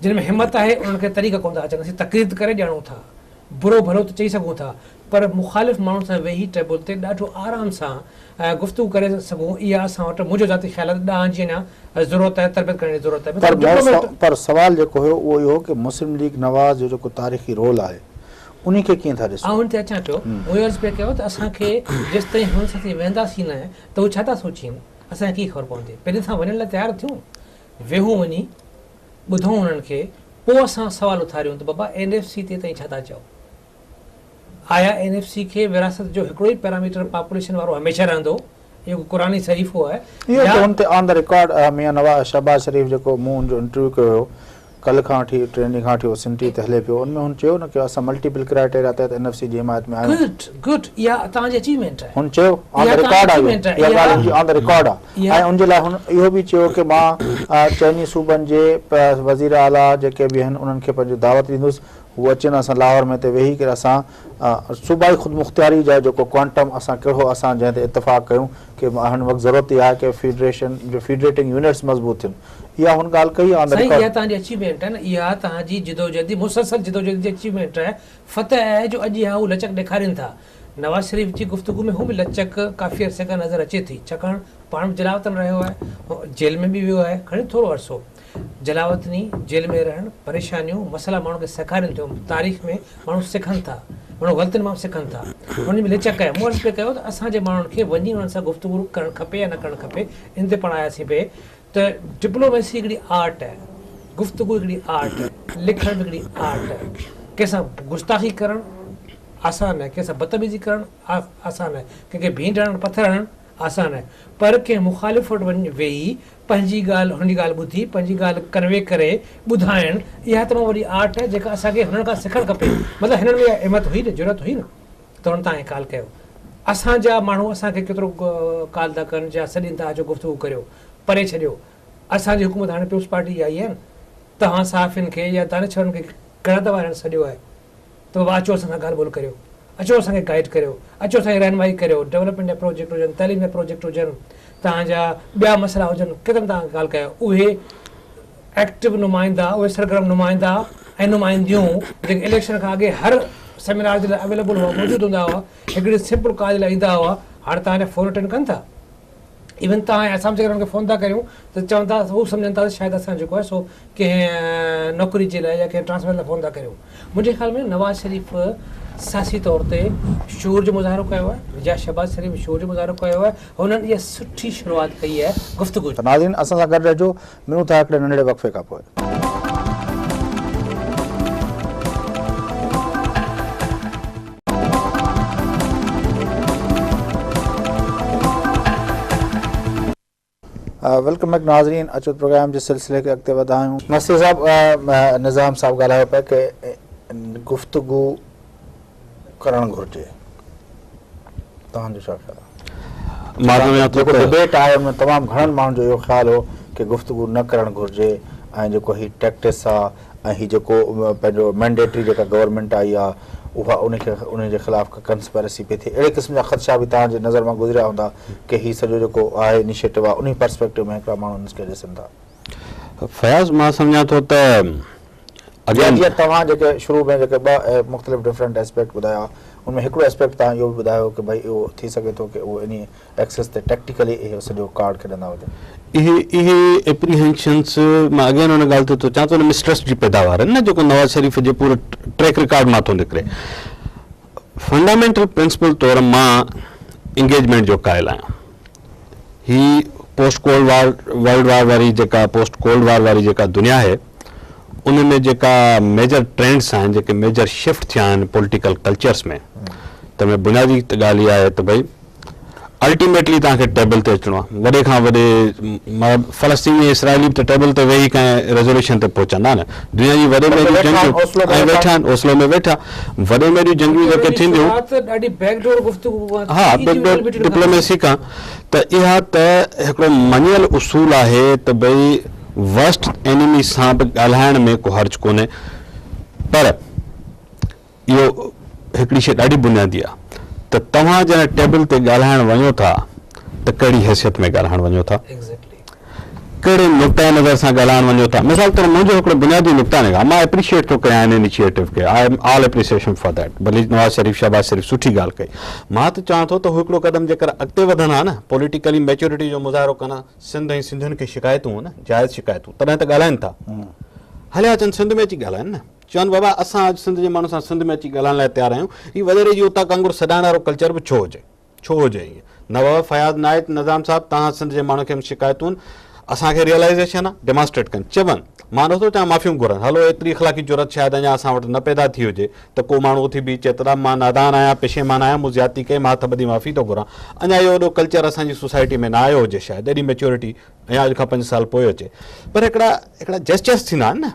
جن ۾ همت آهي انهن کي طريقا ڪونه ٿا اچن، اسين تقرير ته ڪري ڄاڻون ٿا، برو ڀلو ته چئي سگهون ٿا، پر مخالف ماڻهن سان ويهي ٽيبل تي ڏاڍو آرام سان گفتگو ڪري سگهون، اها اسان وٽ منهنجو ذاتي خيال آهي ته ڏانء جي اڃا ضرورت آهي، تربيت ڪرڻ جي ضرورت آهي. پر پر سوال جيڪو هيو اهو اهو هو ڪه مسلم ليگ نواز جو جيڪو تاريخي رول آهي انهي کي ڪيئن ٿا ڏسو؟ آئون ان تي اچان پيو. مون اهو عرض پئي ڪيو ته اسان کي جيستائين هنن سان اسين ويهنداسين نه ته هو ڇا ٿا سوچين اسان کي ڪيئن خبر پوندي. پهرين اسان وڃڻ لاء تيار ٿيون، ويهون وڃي ٻڌون هنن کي، پوء اسان سوال اٿاريون ته بابا اين ايف سي تي تئين ڇا ٿا چئو؟ آيا اين ايف سي کي وراثت جو هڪڙو ئي پيراميٽر پاپوليشن وارو هميشه رهندو؟ اهو ڪو قرآني صحيفو آهي اهو ته هن تي آن the record Mian Nawaz Shahbaz شريف جيڪو مون هن جو انٽرويو ڪيو هيو ڪلهه کان وٺي ٽئين ڏينهن کان وٺي اهو سنٽي تي هلي پيو ان ۾ هن چيو نه ڪي اسان ملٽيپل ڪرائيٽيريا تحت اين ايف سي جي حمايت ۾ آهيون. گڊ گڊ اها توهان جي اچيومينٽ آهي. هن چيو آن the record آهي اها ڳالهه هن جي آن the record آهي ۽ ان جي لاء هن اهو به چيو ڪي مان چئني صوبن جي وزير اعليٰ جيڪي به آهن انهن کي پنهنجي دعوت ڏيندس هو اچن اسان لاهور ۾ اتي ويهي ڪري اسان صوبائي خودمختياري جا جيڪو ڪوانٽم اسان ڪهڙو اسان جنهن تي اتفاق ڪيون ڪي هن وقت ضرورت اها آهي ڪي فيڊريشن جو فيڊريٽنگ يونٽس مضبوط ٿين اها هن ڳالهه ڪئي آن the سائين رڪارڊ. اها توهان جي اچيومينٽ آهي نه اها توهان جي جدوجهدي مسلسل جدوجهد جي اچيومينٽ آهي فتح آهي جو اڄ اها هو لچڪ ڏيکارين ٿا نواز شريف جي گفتگو ۾ هو به لچڪ ڪافي عرصي کان نظر اچي ٿي ڇاڪاڻ پاڻ به جلاوطن رهيو آهي جيل ۾ به ويو آهي کڻي ٿورو عرصو جلاوطني، جيل ۾ رهڻ، پريشانيون، مسئلا ماڻهن کي سيکارين ٿيون، تاريخ ۾ ماڻهو سکن ٿا، ماڻهو غلطين مان به سکن ٿا، انهن ۾ لچڪ آهي. مون عرض پئي ڪيو ته اسان جي ماڻهن کي وڃي انهن سان گفتگو ڪرڻ کپي يا نه ڪرڻ کپي، ان تي پاڻ آياسين پئي ته ڊپلوميسي هڪڙي آرٽ آهي، گفتگو هڪڙي آرٽ آهي، لکڻ به هڪڙي آرٽ آهي، ڪنهن سان گستاخي ڪرڻ آسان آهي، ڪنهن سان بدتميزي ڪرڻ آسان آهي، ڪنهن کي ڀينڊ هڻڻ، پٿر هڻڻ آسان آهي، پر ڪنهن مخالف وٽ وڃي ويهي پنهنجي ڳالهه هن جي ڳالهه ٻڌي پنهنجي ڳالهه ڪنوي ڪري ٻڌائڻ اها تمام وڏي آرٽ آهي جيڪا اسان کي هنن کان سکڻ کپي مطلب هنن ۾ اها همت هئي نه جرئت هئي نه ته هنن توهان کي ڪال ڪيو اسان جا ماڻهو اسان کي ڪيترو ڪال ٿا ڪن يا سڏين ٿا اچو گفتگو ڪريو پري ڇڏيو اسان جي حڪومت هاڻي پيپلز پارٽي جي آئي آهي نه توهان صحافين کي يا دانشورن کي گهڻا دفعا هنن سڏيو آهي ته بابا اچو اسان سان ڳالهه ٻولهه ڪريو، اچو اسان کي گائيڊ ڪريو، اچو اسان جي رهنمائي ڪريو، ڊولپمينٽ جا پروجيڪٽ هجن، تعليم جا پروجيڪٽ هجن، توهان جا ٻيا مسئلا هجن، ڪيترن توهان کي ڪال ڪيو، اهي ايڪٽو نمائندا، اهي سرگرم نمائندا ۽ نمائنديون جيڪي اليڪشن کان اڳي هر سيمينار جي لاء اويليبل هئا، موجود هوندا هئا، هڪڙي سمپل ڪال جي لاء ايندا هئا، هاڻي توهان جا فون اٽينڊ ڪن ٿا؟ ايون توهان ۽ اسان به جيڪڏهن انهن کي فون ٿا ڪريون ته چون ٿا هو سمجهن ٿا ته شايد اسان جيڪو آهي سو ڪنهن نوڪري جي لاء يا ڪنهن ٽرانسفر لاء فون ٿا ڪريون. منهنجي خيال ۾ نواز شريف سياسي طور تي شعور جو مظاهرو ڪيو آهي يا شهباز شريف شعور جو مظاهرو ڪيو آهي هنن اها سٺي شروعات ڪئي آهي گفتگو جي. ناظرين اسان سان گڏ رهجو ملون ٿا هڪڙي ننڍڙي وقفي کان پوء. Welcome back ناظرين اچو پروگرام جي سلسلي کي اڳتي وڌايون. مستي صاحب نظام صاحب ڳالهايو پيا ڪي گفتگو ڪرڻ گهرجي توهان جو ڇا خيال آهي؟ مان سمجهان ٿو جيڪو ته ڊبيٽ آهي ان ۾ تمام گهڻن ماڻهن جو اهو خيال هو ڪي گفتگو نه ڪرڻ گهرجي ۽ جيڪو هي ٽيڪٽس آ ۽ هي جيڪو پنهنجو مينڊيٽري جيڪا گورنمينٽ آئي آ اها ان کي ان جي خلاف ڪا ڪنسپيرسي پئي ٿئي اهڙي قسم جا خدشا به توهان جي نظر مان گذريا هوندا ڪي هي سڄو جيڪو آهي انيشيٽو آ انهي پرسپيڪٽو ۾ هڪڙا ماڻهو ان کي ڏسن ٿا. فياض مان سمجهان ٿو ته يا اگين. جيئن توهان جيڪي شروع ۾ جيڪي ٻه مختلف ڊفرنٽ اسپيڪٽ ٻڌايا ان ۾ هڪڙو اسپيڪٽ توهان اهو به ٻڌايو ڪي ڀئي اهو ٿي سگهي ٿو ڪي اهو انهي ايڪسس تي ٽيڪٽيڪلي اهو سڄو ڪارڊ کيڏندا هجن. اهي اهي ايپريهينشنس مان اگين ان ڳالهه تي ٿو چان ته ان مسٽرسٽ جي پيداوار آهن نه جيڪو نواز شريف جي پوري ٽريڪ رڪارڊ مان ٿو نڪري. فنڊامينٽل پرنسپل طور مان انگيجمينٽ جو قائل آهيان. هي post cold war world war واري جيڪا پوسٽ ڪولڊ وار واري جيڪا دنيا آهي ان ۾ جيڪا ميجر ٽرينڊس آهن، جيڪي ميجر شفٽ ٿيا آهن پوليٽيڪل ڪلچرس ۾، تنهن ۾ بنيادي ڳالهه اها آهي ته ڀئي الٽيميٽلي توهان کي ٽيبل تي اچڻو آهي. وڏي کان وڏي مطلب فلسطيني ۽ اسرائيلي به ته ٽيبل تي ويهي ڪنهن ريزوليوشن تي پهچندا نه. دنيا جي وڏي ۾ وڏيون جنگيون ۽ ويٺا آهن اوسلو ۾ ويٺا وڏي ۾ وڏيون جنگيون جيڪي ٿينديون ها بيڪ ڊور ڊپلوميسي کان ته اها ته هڪڙو مڃيل اصول آهي ته ڀئي ورسٽ اينيمي سان به ڳالهائڻ ۾ ڪو حرج ڪونهي پر اهو هڪڙي شيء ڏاڍي بنيادي آهي ته توهان جڏهن ٽيبل تي ڳالهائڻ وڃو ٿا ته ڪهڙي حيثيت ۾ ڳالهائڻ وڃو ٿا، ڪهڙي نقطه نظر سان ڳالهائڻ وڃو ٿا. مثال طور منهنجو هڪڙو بنيادي نقطه نگاهه، مان اپريشيئيٽ ٿو ڪيان ان انيشيئيٽو کي، I am all appreciation for that, ڀلي نواز شريف شهباز شريف سٺي ڳالهه ڪئي، مان ته چوان ٿو ته هو هڪڙو قدم جيڪر اڳتي وڌن ها نه، پوليٽيڪلي ميچورٽي جو مظاهرو ڪن ها، سنڌ ۽ سنڌين کي شڪايتون هون نه، جائز شڪايتون، تڏهن ته ڳالهائن ٿا، هليا اچن سنڌ ۾ اچي ڳالهائن نه. چون بابا اسان اڄ سنڌ جي ماڻهن سان سنڌ ۾ اچي ڳالهائڻ لاء تيار آهيون، هي وڏيري جي اوطاق وانگر سڏائڻ وارو ڪلچر به ڇو هجي؟ ڇو هجي ائين؟ نه بابا فياض نائچ نظام صاحب توهان سنڌ جي ماڻهن کي شڪايتون اسان کي ريئلائيزيشن آ ڊيمانسٽريٽ ڪن چون مان نٿو چوان معافيون گهرن هلو ايتري اخلاقي جرئت شايد اڃا اسان وٽ نه پيدا ٿي هجي ته ڪو ماڻهو اٿي بيهي چئي ته مان نادان آهيان پشيمان آهيان مون زيادتي ڪئي مان هٿ ٻڌي معافي ٿو گهران اڃا اهو ايڏو ڪلچر اسان جي سوسائٽي ۾ نه آيو هجي شايد ايڏي ميچورٽي اڃا اڄ کان پنج سال پوء اچي پر هڪڙا هڪڙا جيسچرس ٿيندا آهن نه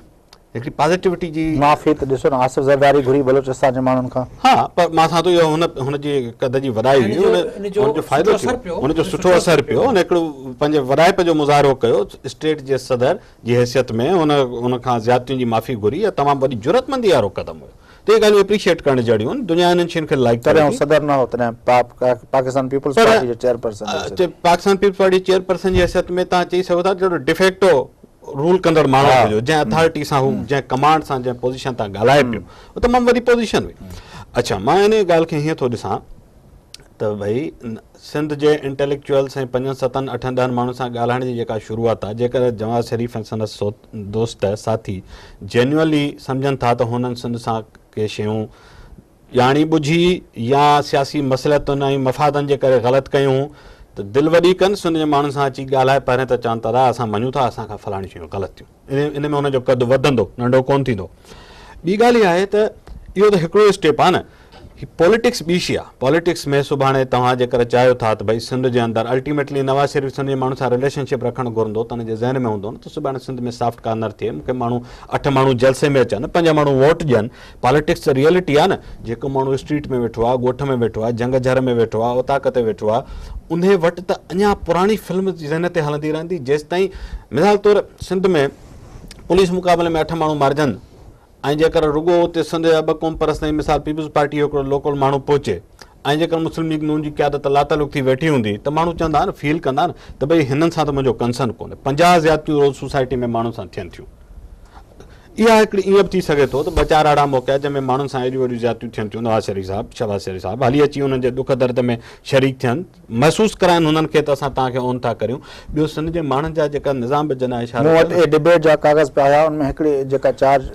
هڪڙي پازيٽوٽي جي. معافي ته ڏسو نه آصف زرداري گهري بلوچستان جي ماڻهن کان. ها پر مان سان ته اهو هن هن جي قد جي وڏائي هئي ان هن جو فائدو ٿيو هن جو سٺو اثر پيو هن هڪڙو پنهنجي وڏائپ جو مظاهرو ڪيو اسٽيٽ جي صدر جي حيثيت ۾ هن هن کان زيادتين جي معافي گهري اها تمام وڏي جرئتمندي وارو قدم هيو ته اهي ڳالهيون اپريشيئيٽ ڪرڻ جهڙيون آهن دنيا انهن شين کي لائيڪ ڪري تڏهن هو صدر نه هو تڏهن پاڪستان پيپلز پارٽي جو چيئرپرسن پر پاڪستان پيپلز پارٽي جي چيئرپرسن جي حيثيت ۾ توهان چئي سگهو ٿا ته جهڙو ڊيفيڪٽو رول ڪندڙ ماڻهو هجو جنهن اٿارٽي سان هو جنهن ڪمانڊ سان جنهن پوزيشن تان ڳالهائي پيو اهو تمام وڏي پوزيشن هئي اڇا مان ان ڳالهه کي هيئن ٿو ڏسان ته ڀئي سنڌ جي انٽيليڪچوئلس ۽ پنجن ستن اٺن ڏهن ماڻهن سان ڳالهائڻ جي جيڪا شروعات آهي جيڪڏهن نواز شريف ۽ سندس دوست ساٿي جينيولي سمجهن ٿا ته هنن سنڌ سان ڪي شيون ڄاڻي ٻجهي يا سياسي مصلحتن ۽ مفادن جي ڪري غلط ڪيون ته دل وڏي ڪن، سنڌ جي ماڻهن سان اچي ڳالهائي پهرين ته چون ته ادا اسان مڃون ٿا اسان کان فلاڻيون شيون غلط ٿيون ان ۾ انهن جو قد وڌندو ننڍو ڪونه ٿيندو. ٻي ڳالهه اها آهي ته اهو ته هڪڙو اسٽيپ آهي نه هي پوليٽڪس ٻي شي آهي پوليٽڪس ۾ سڀاڻي توهان جيڪر چاهيو ٿا ته ڀئي سنڌ جي اندر الٽيميٽلي نواز شريف سنڌ جي ماڻهن سان رليشن شپ رکڻ گهرندو ته ان جي ذهن ۾ هوندو نه ته سڀاڻي سنڌ ۾ سافٽ ڪارنر ٿئي مون کي ماڻهو اٺ ماڻهو جلسي ۾ اچن پنج ماڻهو ووٽ ڏين پاليٽڪس ته ريئلٽي آ نه، جيڪو ماڻهو اسٽريٽ ۾ ويٺو آ، ڳوٺ ۾ ويٺو آ، جهنگ جهر ۾ ويٺو آ، اوطاق تي ويٺو آ، انهي وٽ ته اڃا پراڻي فلم ذهن تي هلندي رهندي جيستائين مثال طور سنڌ ۾ پوليس مقابلي ۾ اٺ ماڻهو مارجن ۽ جيڪر رڳو اتي سنڌ جا ٻه قومپرست ۽ مثال پيپلز پارٽي جو هڪڙو لوڪل ماڻهو پهچي ۽ جيڪر مسلم ليگ نون جي قيادت لاتعلق ٿي ويٺي هوندي ته ماڻهو چوندا نه فيل ڪندا نه ته ڀئي هنن سان ته منهنجو ڪنسرن ڪونهي 50 زيادتيون روز سوسائٽي ۾ ماڻهن سان ٿين ٿيون. اها هڪڙي ائين به ٿي سگهي ٿو ته ٻه چار اهڙا موقعا جنهن ۾ ماڻهن سان ايڏيون وڏيون زيادتيون ٿين ٿيون نواز شريف صاحب شهباز شريف صاحب هلي اچي انهن جي ڏک درد ۾ شريڪ ٿين محسوس ڪرائن هنن کي ته اسان توهان کي اون ٿا ڪريون ٻيو سنڌ جي ماڻهن جا جيڪا نظام به جڏهن اشارو مون وٽ اهي ڊبيٽ جا ڪاغذ پيا هيا ان ۾ هڪڙي جيڪا چارج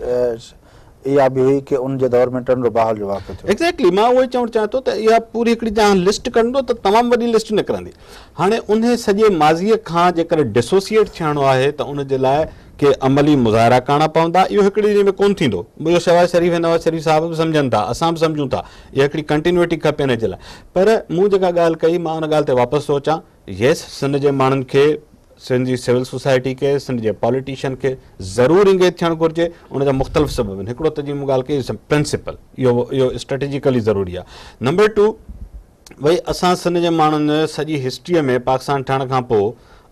اها به هئي ڪي ان جي دور ۾ ٽنڊو بهاول جو واقعو ٿيو. ايگزيڪٽلي مان اهو ئي چوڻ چاهيان ٿو ته اها پوري هڪڙي جنهن لسٽ ڪڍندو ته تمام وڏي لسٽ نڪرندي هاڻي انهي سڄي ماضيء کان جيڪڏهن ڊسوسيئيٽ ٿيڻو آهي ته ان جي لاء ڪي عملي مظاهرا ڪرڻا پوندا، اهو هڪڙي ڏينهن ۾ ڪونه ٿيندو. اهو شهباز شريف ۽ نواز شريف صاحب به سمجهن ٿا، اسان به سمجهون ٿا. اها هڪڙي ڪنٽينيوٽي کپي ان جي لاء. پر مون جيڪا ڳالهه ڪئي، مان ان ڳالهه تي واپس ٿو اچان، يس سنڌ جي ماڻهن کي، سنڌ جي سول سوسائٽي کي، سنڌ جي پاليٽيشن کي ضرور انگيج ٿيڻ گهرجي. ان جا مختلف سبب آهن. هڪڙو ته جيئن مون ڳالهه ڪئي پرنسپل، اهو اهو اسٽريٽجيڪلي ضروري آهي. نمبر ٽو، ڀئي اسان سنڌ جي ماڻهن سڄي هسٽريء ۾ پاڪستان ٺهڻ کان پوء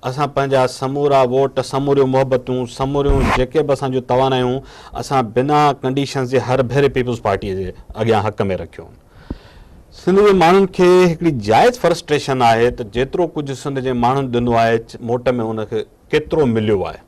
اسان پنهنجا سمورا ووٽ، سموريون محبتون، سموريون جيڪي به اسان جون توانايون اسان بنا ڪنڊيشنز جي هر ڀيري پيپلز پارٽيء جي اڳيان حق ۾ رکيون. سنڌ جي ماڻهن کي هڪڙي جائز فرسٽريشن آهي ته جيترو ڪجهه سنڌ جي ماڻهن ڏنو آهي موٽ ۾ ان کي ڪيترو مليو آهي.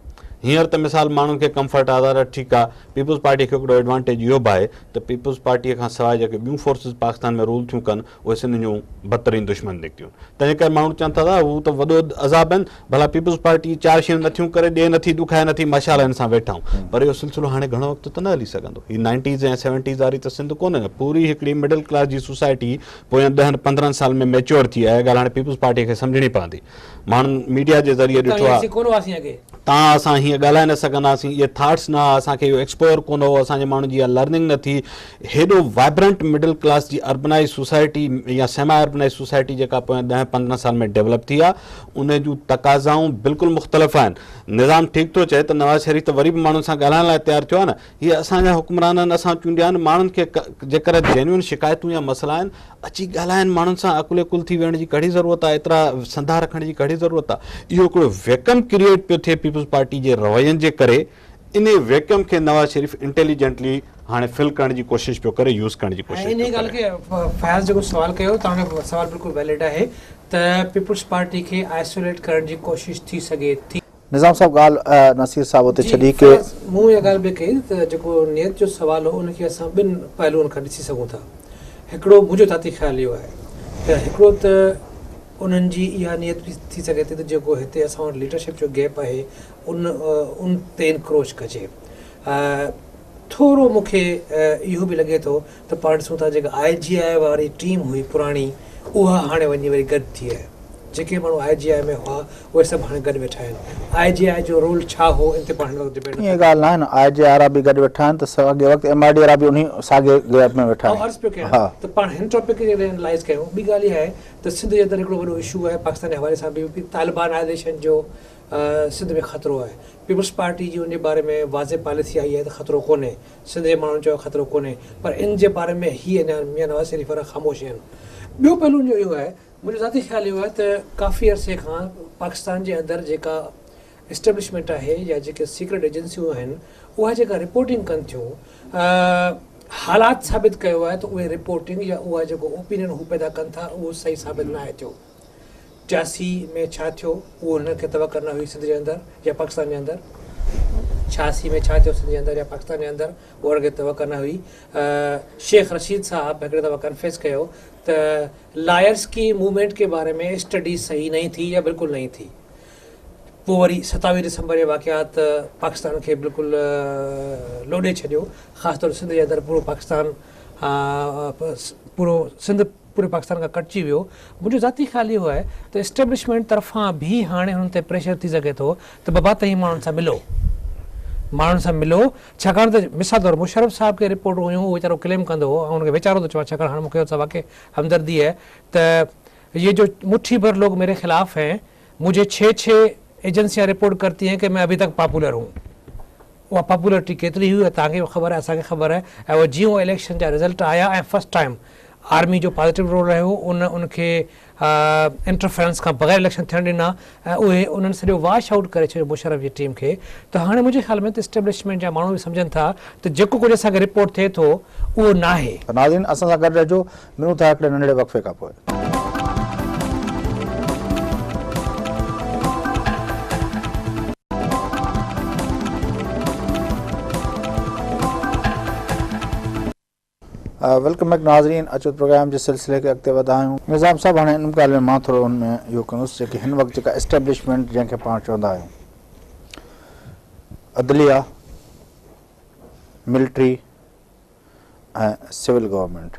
هينئر ته مثال ماڻهن کي ڪمفرٽ آ ته ٺيڪ آ، پيپلز پارٽي کي هڪڙو ايڊوانٽيج اهو به آهي ته پيپلز پارٽيء کان سواء جيڪي ٻيون فورسز پاڪستان ۾ رول ٿيون ڪن اهي سنڌ جون بدترين دشمن نڪتيون. تنهن ڪري ماڻهو چون ٿا ته هو ته وڏو عذاب آهن، ڀلا پيپلز پارٽي چار شيون نٿيون ڪري، ڏي نٿي، ڏکائي نٿي، ماشاء الله هن سان ويٺا آهيون. پر اهو سلسلو هاڻي گهڻو وقت ته نه هلي سگهندو. هي نائنٽيز ۽ سيونٽيز واري ته سنڌ ڪونهي نه. پوري هڪڙي مڊل ڪلاس جي سوسائٽي پوين ڏهن پندرهن سالن ۾ ميچوئر ٿي آهي. اها ڳالهه هاڻي پيپلز پارٽيء کي سمجهڻي پوندي. ماڻهن ميڊيا جي ذريعي ڏٺو آهي. اسين ڪونه هئاسين اڳي. تان اسان هينئر. ائين ڳالهائي نه سگهندا هئاسين، اهي ٿاٽس نه هئا، اسان کي اهو ايڪسپوئر ڪونه هو، اسان جي ماڻهن جي اها لرننگ نه ٿي. هيڏو وائبرنٽ مڊل ڪلاس جي اربنائيز سوسائٽي يا سيمي اربنائيز سوسائٽي جيڪا پوئين ڏهن پندرهن سالن ۾ ڊيولپ ٿي آهي، ان جون تقاضائون بلڪل مختلف آهن. نظام ٺيڪ ٿو چئي ته نواز شريف ته وري به ماڻهن سان ڳالهائڻ لاء تيار ٿيو آهي نه، هي اسان جا حڪمران آهن، اسان چونڊيا آهن، ماڻهن کي جيڪر جينوئن شڪايتون يا مسئلا آهن، اچي ڳالهائن ماڻهن سان عقل عقل ٿي ويهڻ جي ڪهڙي ضرورت آهي ايترا سنڌا رکڻ جي ڪهڙي ضرورت آهي اهو هڪڙو ويڪم ڪريئيٽ پيو ٿئي پيپلز پارٽي جي روين جي ڪري انهي ويڪم کي نواز شريف انٽيليجنٽلي هاڻي فل ڪرڻ جي ڪوشش پيو ڪري يوز ڪرڻ جي ۽ ڪوشش انهي پيو ڳالهه ڪري. کي فياض جيڪو سوال ڪيو توهان جو سوال بلڪل ويلڊ آهي ته پيپلز پارٽي کي آئسوليٽ ڪرڻ جي ڪوشش ٿي سگهي ٿي. نظام صاحب ڳالهه نصير صاحب اتي جي ڇڏي ڪي. فياض مون اها ڳالهه به ڪئي ته جيڪو نيت جو سوال هو ان کي اسان ٻن پهلوئن کان ڏسي سگهون ٿا. هڪڙو منهنجو ذاتي خيال اهو آهي ته هڪڙو ته انهن جي اها نيت به ٿي سگهي ٿي ته جيڪو هتي اسان وٽ ليڊرشپ جو گيپ آهي ان ان تي انڪروچ ڪجي. ٿورو مون کي اهو به لڳي ٿو ته پاڻ ڏسون ٿا جيڪا آء جي آء واري ٽيم هئي پراڻي اها هاڻي وڃي وري گڏ ٿي آهي. جيڪي ماڻهو آء جي آء ۾ هئا اهي سڀ هاڻي گڏ ويٺا آهن. آء جي آء جو رول ڇا هو ان تي پاڻ هن وقت ڊبيٽ ائين نٿا ڳالهه ڪيون. ناهي نه آء جي آء وارا به گڏ ويٺا آهن ته ساڳي وقت ايم آر ڊي وارا به انهي ساڳي گيپ ۾ ويٺا آئون آهن. عرض پيو ڪيان ها. ته پاڻ هن ٽاپڪ کي جيڪڏهن انالائيز ڪيون ٻي ڳالهه اها آهي ته سنڌ جي اندر هڪڙو وڏو اشو آهي پاڪستان جي حوالي سان به طالبانائيزيشن جو سنڌ ۾ خطرو آهي. پيپلز پارٽي جي ان جي باري ۾ واضح پاليسي آئي آهي ته خطرو ڪونهي. سنڌ جي ماڻهن چيو خطرو ڪونهي پر ان جي باري ۾ هي اڃا ميان نواز شريف وارا خاموش آهن. ٻيو پهلو ان جو اهو آهي منهنجو ذاتي خيال اهو آهي ته ڪافي عرصي کان پاڪستان جي اندر جيڪا اسٽيبلشمينٽ آهي يا جيڪي سيڪريٽ ايجنسيون آهن اها جيڪا رپورٽنگ ڪن ٿيون حالات ثابت ڪيو آهي ته اهي رپورٽنگ يا اها جيڪو اوپينين هو پيدا ڪن ٿا اهو صحيح ثابت ناهي ٿيو. 86 ۾ ڇا ٿيو اهو هنن کي توقع نه هئي سنڌ جي اندر يا پاڪستان جي اندر 86 ۾ ڇا ٿيو سنڌ جي اندر يا پاڪستان جي اندر اهو هنن کي توقع نه هئي شيخ رشيد صاحب هڪڙي دفعا ڪنفيس ڪيو ته لائرس ڪي موومينٽ ڪي باري ۾ اسٽڊي صحيح نهين ٿي يا بلڪل نهين ٿي پوء وري 27 ڊسمبر جي واقعات پاڪستان کي بلڪل لوڏي ڇڏيو خاص طور سنڌ جي اندر پورو پاڪستان پورو سنڌ پوري پاڪستان کان ڪٽجي ويو. منهنجو ذاتي خيال اهو آهي ته اسٽيبلشمينٽ طرفان به هاڻي هنن تي پريشر ٿي سگهي ٿو ته بابا توهين ماڻهن سان ملو ماڻهن سان ملو ڇاڪاڻ ته مثال طور مشرف صاحب کي رپورٽون هيون اهو ويچارو ڪليم ڪندو هو آئون هن کي ويچارو ٿو چوان ڇاڪاڻ هاڻي مون کي ان سان واقعي همدردي آهي ته يي جو مٺي ڀر لوگ ميري خلاف هين مجهي ڇهه ڇهه ايجنسيان رپورٽ ڪرتي هين ڪه مين اڀي تڪ پاپولر هون. اها پاپولرٽي ڪيتري هئي اها توهان کي به خبر آهي اسان کي خبر آهي ۽ اهو جيئن اهو اليڪشن جا رزلٽ آيا ۽ فرسٽ ٽائيم آرمي جو پازيٽو رول رهيو ان ان کي انٽرفيرنس کان بغير اليڪشن ٿيڻ ڏنا ۽ اهي انهن سڄو واش آئوٽ ڪري ڇڏيو مشرف جي ٽيم کي ته هاڻي منهنجي خيال ۾ ته اسٽيبلشمينٽ جا ماڻهو به سمجهن ٿا ته جيڪو ڪجهه اسان کي رپورٽ ٿئي ٿو اهو ناهي. ناظرين اسان سان گڏ رهجو ملون ٿا هڪڙي ننڍڙي وقفي کان پوء. Welcome back ناظرين اچو پروگرام جي سلسلي کي اڳتي وڌايون. نظام صاحب هاڻي ان ڳالهه ۾ مان ٿورو ان ۾ اهو ڪندس جيڪي هن وقت جيڪا اسٽيبلشمينٽ جنهن کي پاڻ چوندا آهيون عدليه ملٽري ۽ سول گورنمينٽ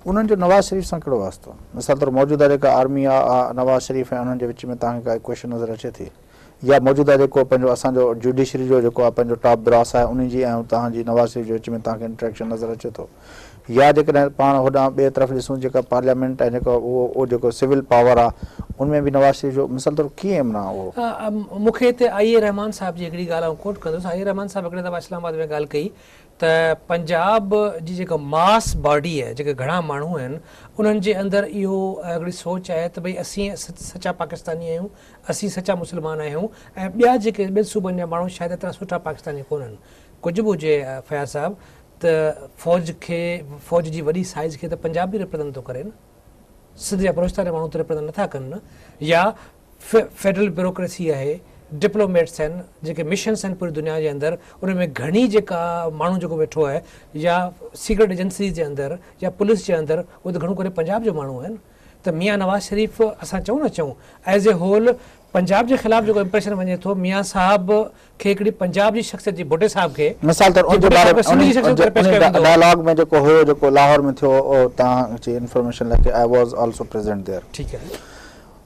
انهن جو نواز شريف سان ڪهڙو واسطو؟ مثال طور موجوده جيڪا آرمي آ نواز شريف ۽ انهن جي وچ ۾ توهان کي ڪا ايڪويشن نظر اچي ٿي يا موجوده جيڪو پنهنجو اسان جو جوڊيشري جو جيڪو آ پنهنجو ٽاپ براس آهي انهي جي ۽ توهان جي نواز شريف جي وچ ۾ توهان کي انٽريڪشن نظر اچي ٿو يا جيڪڏهن پاڻ هوڏانهن ٻئي طرف ڏسون جيڪا پارليامينٽ ۽ جيڪو اهو اهو جيڪو سول پاور آ ان ۾ به نواز شريف جو مثال طور ڪيئن معنيٰ اهو. مون کي هتي آئي اي رحمان صاحب جي هڪڙي ڳالهه آئون ڪوٽ ڪندس آئي اي رحمان صاحب هڪڙي دفعا اسلام آباد ۾ ڳالهه ڪئي ته پنجاب جي جيڪا ماس باڊي آهي جيڪي گهڻا ماڻهو آهن انهن جي اندر اهو هڪڙي سوچ آهي ته ڀئي اسين سچا پاڪستاني آهيون اسين سچا مسلمان آهيون ۽ ٻيا جيڪي ٻين صوبن جا ماڻهو شايد ايترا سٺا پاڪستاني ڪونهن ڪجهه به هجي فياض صاحب ته فوج کي فوج جي وڏي سائيز کي ته پنجاب به ريپريزنٽ ٿو ڪري نه سنڌ يا بلوچستان جا ماڻهو ته ريپريزنٽ نٿا ڪن نه يا فيڊرل بيوروڪريسي آهي ڊپلوميٽس آهن جيڪي مشنس آهن پوري دنيا جي اندر ان ۾ گهڻي جيڪا ماڻهو جيڪو ويٺو آهي يا سيڪريٽ ايجنسيز جي اندر يا پوليس جي اندر اهو ته گهڻو ڪري پنجاب جو ماڻهو آهن ته ميان نواز شريف اسان چئون نه چئون ايز اي هول پنجاب جي خلاف جيڪو امپريشن وڃي ٿو ميان صاحب کي هڪڙي پنجاب جي شخصيت جي ڀٽي صاحب کي مثال طور ان جي باري ۾ ان ڊائلاگ ۾ جيڪو هيو جيڪو لاهور ۾ ٿيو اهو توهان جي انفارميشن لاء I was also present there ٺيڪ آهي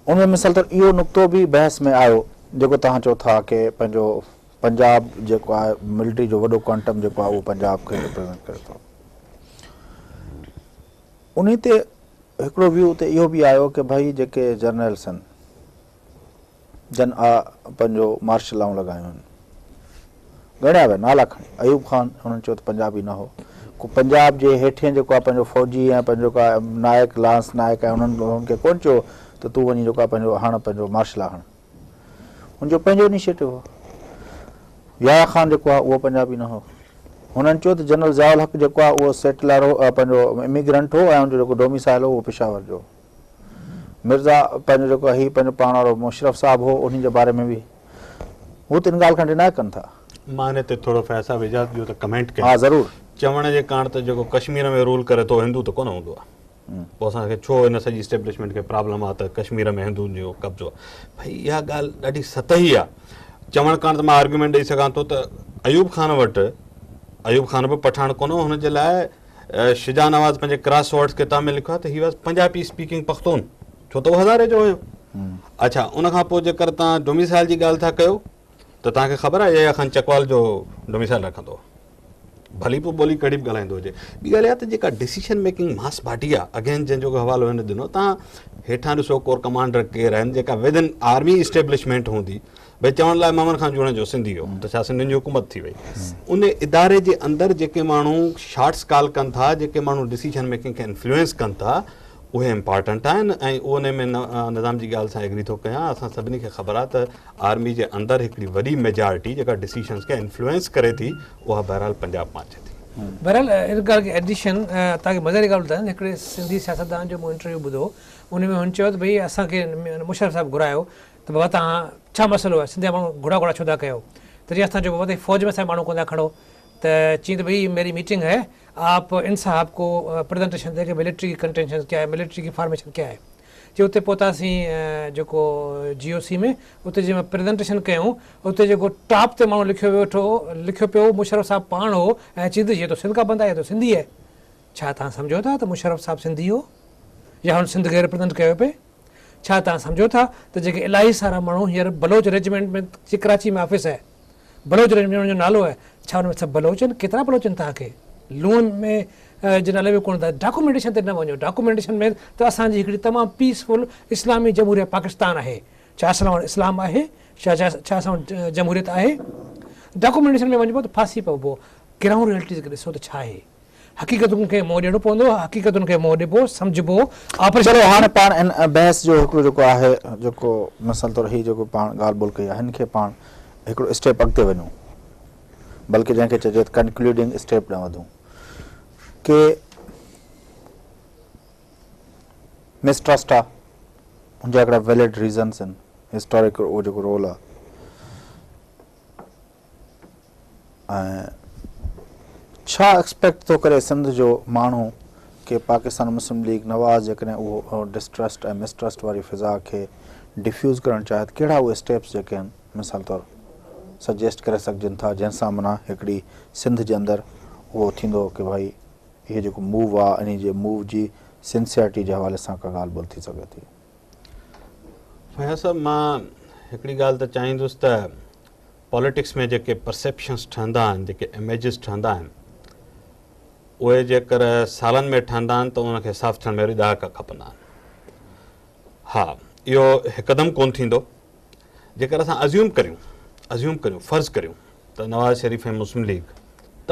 ان ۾ مثال طور اهو نقطو به بحث ۾ آيو جيڪو توهان چئو ٿا ڪي پنهنجو پنجاب جيڪو آهي ملٽري جو وڏو ڪوانٽم جيڪو آهي اهو پنجاب کي ريپريزنٽ ڪري ٿو. انهي تي هڪڙو ويو اتي اهو به آيو ڪي ڀئي جيڪي جرنلس آهن جن پنهنجو مارشل لائون لڳايون آهن ڳڻيا ويا نالا کڻي ايوب خان انهن چيو ته پنجابي نه هو ڪو پنجاب جي هيٺين جيڪو آهي پنهنجو فوجي ۽ پنهنجو ڪا نائڪ لانس نائڪ ۽ انهن کي ڪونه چيو ته تون وڃي جيڪو آهي پنهنجو هڻ پنهنجو مارشل لا هڻ هن جو پنهنجو انيشيٽو هو. يحيٰ خان جيڪو آهي اهو پنجابي نه هو. هنن چيو ته جنرل ضياء الحق جيڪو آهي اهو سيٽلر هو پنهنجو اميگرنٽ هو ۽ ان جو جيڪو ڊوميسائل هو اهو پشاور جو هو. مرزا پنهنجو جيڪو هي پنهنجو پاڻ وارو مشرف صاحب هو انهي جي باري ۾ به هو ته ان ڳالهه کان ڊنائي ڪن ٿا. مان ان تي ٿورو فيض صاحب اجازت ڏيو ته ڪمينٽ ڪيان. ها ضرور. چوڻ جي ڪاڻ ته جيڪو ڪشمير ۾ رول ڪري ٿو هندو ته ڪونه هوندو آهي. پوء اسان کي ڇو ان سڄي اسٽيبلشمينٽ کي پرابلم آ ته ڪشمير ۾ هندن جو قبضو آ. ڀئي اها ڳالهه ڏاڍي سطحي آ. چوڻ ڪاڻ ته مان آرگيومينٽ ڏئي سگهان ٿو ته ايوب خان وٽ ايوب خان به پٺاڻ ڪونه هو هن جي لاء شجاع نواز پنهنجي ڪراس ورڊز ڪتاب ۾ لکيو آ ته he was Punjabi speaking Pakhtun ڇو ته هو هزاري جو هيو. اڇا ان کان پوء جيڪر توهان ڊوميسائل جي ڳالهه ٿا ڪيو ته توهان کي خبر آهي يحيٰ خان چڪوال جو ڊوميسائل رکندو هو. ڀلي پوء ٻولي ڪهڙي به ڳالهائيندو هجي. ٻي ڳالهه اها ته جيڪا ڊسيشن ميڪنگ ماس پارٽي آهي اگين جنهن جو حوالو هن ڏنو توهان هيٺان ڏسو ڪور ڪمانڊر ڪير آهن جيڪا ود ان آرمي اسٽيبلشمينٽ هوندي ڀئي چوڻ لاء محمد خان جوڻيجو سنڌي هو ته ڇا سنڌين جي حڪومت ٿي وئي ان اداري جي اندر جيڪي ماڻهو شارٽس ڪال ڪن ٿا جيڪي ماڻهو ڊسيشن ميڪنگ کي انفلوئنس ڪن ٿا اهي امپارٽنٽ آهن ۽ ان ۾ نظام جي ڳالهه سان ايگري ٿو ڪيان اسان سڀني کي خبر آهي ته آرمي جي اندر هڪڙي وڏي ميجارٽي جيڪا ڊسيشنز کي انفلوئنس ڪري ٿي اها بهرحال پنجاب مان اچي ٿي. بهرحال ان ڳالهه کي ايڊيشن توهان کي مزي جي ڳالهه ٻڌايان هڪڙي سنڌي سياستدان جو مون انٽرويو ٻڌو ان ۾ هن چيو ته ڀئي اسان کي مشرف صاحب گهرايو ته بابا توهان ڇا مسئلو آهي سنڌ جا ماڻهو گهوڙا گهوڙا ڇو ٿا ڪيو ته چيائين اسان چيو بابا توهين فوج ۾ اسان جا ماڻهو ڪونه ٿا کڻو ته چيائين ته ڀئي ميري ميٽنگ هي آپ ان صاحب ڪو presentation the K military K contention ڪيا هي ملٽري ڪي فارميشن ڪيا هي چي اتي پهتاسين جيڪو جي او سي ۾ اتي جنهن مهل پريزنٽيشن ڪيون اتي جيڪو ٽاپ تي ماڻهو لکيو ويٺو هو لکيو پيو هو مشرف صاحب پاڻ هو ۽ چي ته يي تو سنڌ ڪا بندا هي يي تو سنڌي هي ڇا توهان سمجهو ٿا ته مشرف صاحب سنڌي هو يا هن سنڌ کي ريپريزنٽ ڪيو پئي ڇا توهان سمجهو ٿا ته جيڪي الاهي سارا ماڻهو هينئر بلوچ ريجمينٽ ۾ جي ڪراچي ۾ آفيس آهي بلوچ ريجمينٽ ان جو نالو آهي ڇا ان ۾ سڀ بلوچ آهن ڪيترا بلوچ آهن توهان کي لوڻ ۾ جي نالي ۾ ڪونه ٿا ڊاڪومينٽيشن تي نه وڃو ڊاڪومينٽيشن ۾ ته اسان جي هڪڙي تمام پيس فل اسلامي جمهوريه پاڪستان آهي ڇا اسان وٽ اسلام آهي ڇا ڇا اسان وٽ جمهوريت آهي ڊاڪومينٽيشن ۾ وڃبو ته ڦاسي پئبو گرائونڊ ريئلٽيز کي ڏسو ته ڇا آهي حقيقتن کي منهن ڏيڻو پوندو، حقيقتن کي منهن ڏبو، سمجهبو، آپريشن چلو هاڻي پاڻ ان بحث جو هڪڙو جيڪو آهي جيڪو مثال طور هي جيڪو پاڻ ڳالهه ٻولهه ڪئي آهي هن کي پاڻ هڪڙو اسٽيپ اڳتي وڃون بلڪه جنهن کي چئجي ته ڪنڪلوڊنگ اسٽيپ ڏانهن وڌون ڪي مسٽرسٽ آ ان جا هڪڙا ويلڊ ريزنس آهن هسٽارڪ اهو جيڪو رول آ ۽ ڇا ايڪسپيڪٽ ٿو ڪري سنڌ جو ماڻهو ڪي پاڪستان مسلم ليگ نواز جيڪڏهن اهو ڊسٽرسٽ ۽ مسٽرسٽ واري فضا کي ڊفيوز ڪرڻ چاهي ته ڪهڙا اهي اسٽيپس جيڪي آهن مثال طور سجيسٽ ڪري سگهجن ٿا جنهن سان معنيٰ هڪڙي سنڌ جي اندر اهو ٿيندو ڪي ڀائي اهي جيڪو موو آ انهي جي موو جي سنسيئرٽي جي حوالي سان ڪا ڳالهه ٻولهه ٿي سگهي ٿي. فياض صاحب مان هڪڙي ڳالهه ته چاهيندس ته پاليٽڪس ۾ جيڪي پرسيپشنس ٺهندا آهن جيڪي اميجز ٺهندا آهن اهي جيڪر سالن ۾ ٺهندا آهن ته ان کي صاف ٿيڻ ۾ وري ڏهاڪا کپندا آهن ها اهو هڪدم ڪون ٿيندو جيڪر اسان ازيوم ڪريون ازيوم ڪريون فرض ڪريون ته نواز شريف ۽ مسلم ليگ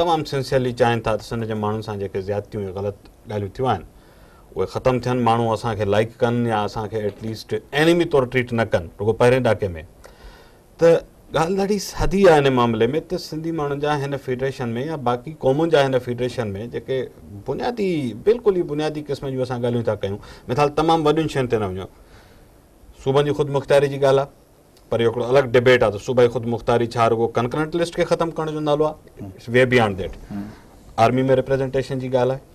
تمام سنسيئرلي چاهين ٿا ته سنڌ جي ماڻهن سان جيڪي زيادتيون ۽ غلط ڳالهيون ٿيون آهن اهي ختم ٿين ماڻهو اسان کي لائيڪ ڪن يا اسان کي ايٽليسٽ اينيمي طور ٽريٽ نه ڪن رڳو پهرين ڏاڪي ۾ ته ڳالهه ڏاڍي سادي آهي ان معاملي ۾ ته سنڌي ماڻهن جا هن فيڊريشن ۾ يا باقي قومن جا هن فيڊريشن ۾ جيڪي بنيادي بلڪل ئي بنيادي قسم جون اسان ڳالهيون ٿا ڪيون مثال تمام وڏين شين تي نه وڃو صوبن جي خود مختياري جي ڳالهه آهي پر اهو هڪڙو الڳ ڊبيٽ آهي ته صوبائي خود مختاري ڇا رڳو ڪنڪرنٽ لسٽ کي ختم ڪرڻ جو نالو آهي it's way beyond that army ۾ representation جي ڳالهه آهي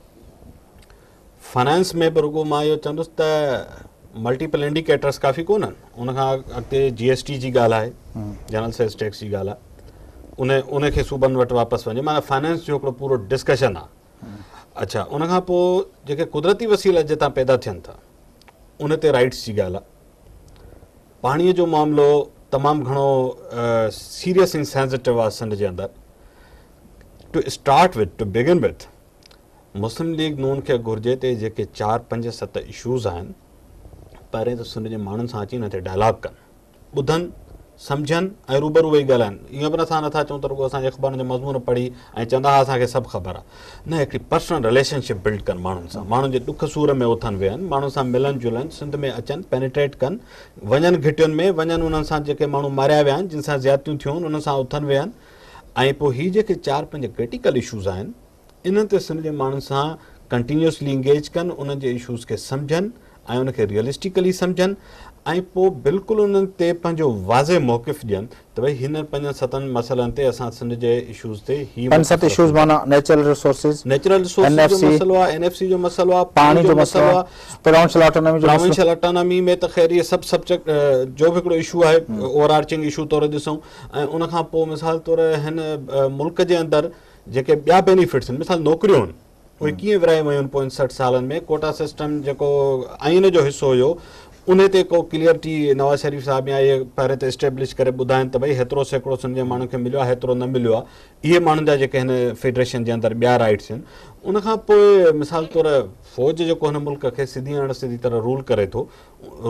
فنانس ۾ به رڳو مان اهو چوندس ته ملٽيپل انڊيڪيٽرس ڪافي ڪونهن ان کان اڳتي جي ايس ٽي جي ڳالهه آهي جنرل سيلز ٽيڪس جي ڳالهه آهي ان ان کي صوبن وٽ واپس وڃي معنيٰ فائنانس جو هڪڙو پورو ڊسڪشن آهي اڇا ان کان پوء جيڪي قدرتي وسيلا جتان پيدا ٿين ٿا ان تي رائٽس جي ڳالهه آهي پاڻي جو معاملو تمام گهڻو سيريس ۽ سينسيٽو آهي سنڌ جي اندر. To start with, to begin with, Muslim League Noon کي گهرجي ته جيڪي 4 5 7 اشوز آهن پهرين ته سنڌ جي ماڻهن سان اچي انهن تي ڊائلاگ ڪن، ٻڌن، سمجهن ۽ روبرو ويهي ڳالهائن. ائين به اسان نٿا چئون ته رڳو اسان جي اخبارن جا مضمون پڙهي ۽ چوندا ها اسان کي سڀ خبر آهي. نه، هڪڙي پرسنل رليشن شپ بلڊ ڪن ماڻهن سان، ماڻهن جي ڏک سور ۾ اٿن ويهن، ماڻهن سان ملن جلن، سنڌ ۾ اچن، پينيٽريٽ ڪن، وڃن گهٽين ۾ وڃن انهن سان جيڪي ماڻهو ماريا ويا آهن، جن سان زيادتيون ٿيون آهن، انهن سان اٿن ويهن ۽ پوء هي جيڪي 4 5 ڪرٽيڪل اشوز آهن انهن تي سنڌ جي ماڻهن سان ڪنٽينيوسلي انگيج ڪن، انهن جي اشوز کي سمجهن ۽ ان کي ريئلسٽيڪلي سمجهن ۽ پوء بلڪل انهن تي پنهنجو واضح موقف ڏين ته ڀئي هنن 5 7 مسئلن تي اسان سنڌ جي اشوز تي هي 5 7 اشوز معنيٰ نيچرل ريسورسز، نيچرل ريسورسز جو مسئلو آهي، اين ايف سي جو مسئلو آهي، پاڻي جو مسئلو آهي، پراونشل اٽانامي جو مسئلو، پراونشل اٽانامي ۾ ته خير اهي سڀ سبجيڪٽ جو به هڪڙو اشو آهي، اوور آرچنگ اشو طور ڏسون ۽ ان کان پوء مثال طور هن ملڪ جي اندر جيڪي ٻيا بينيفٽس آهن مثال نوڪريون آهن اهي ڪيئن ورهايون ويون آهن پوين 60 سالن ۾ ڪوٽا سسٽم جيڪو آئين جو حصو هيو ان تي ڪو ڪليئرٽي نواز شريف صاحب يا اهي پهرين ته اسٽيبلش ڪري ٻڌائن ته ڀئي هيترو سيڪڙو سنڌ جي ماڻهن کي مليو آهي هيترو نه مليو آهي اهي ماڻهن جا جيڪي هن فيڊريشن جي اندر ٻيا رائٽس آهن ان کان پوء مثال طور فوج جيڪو هن ملڪ کي سڌي اڻ سڌي طرح رول ڪري ٿو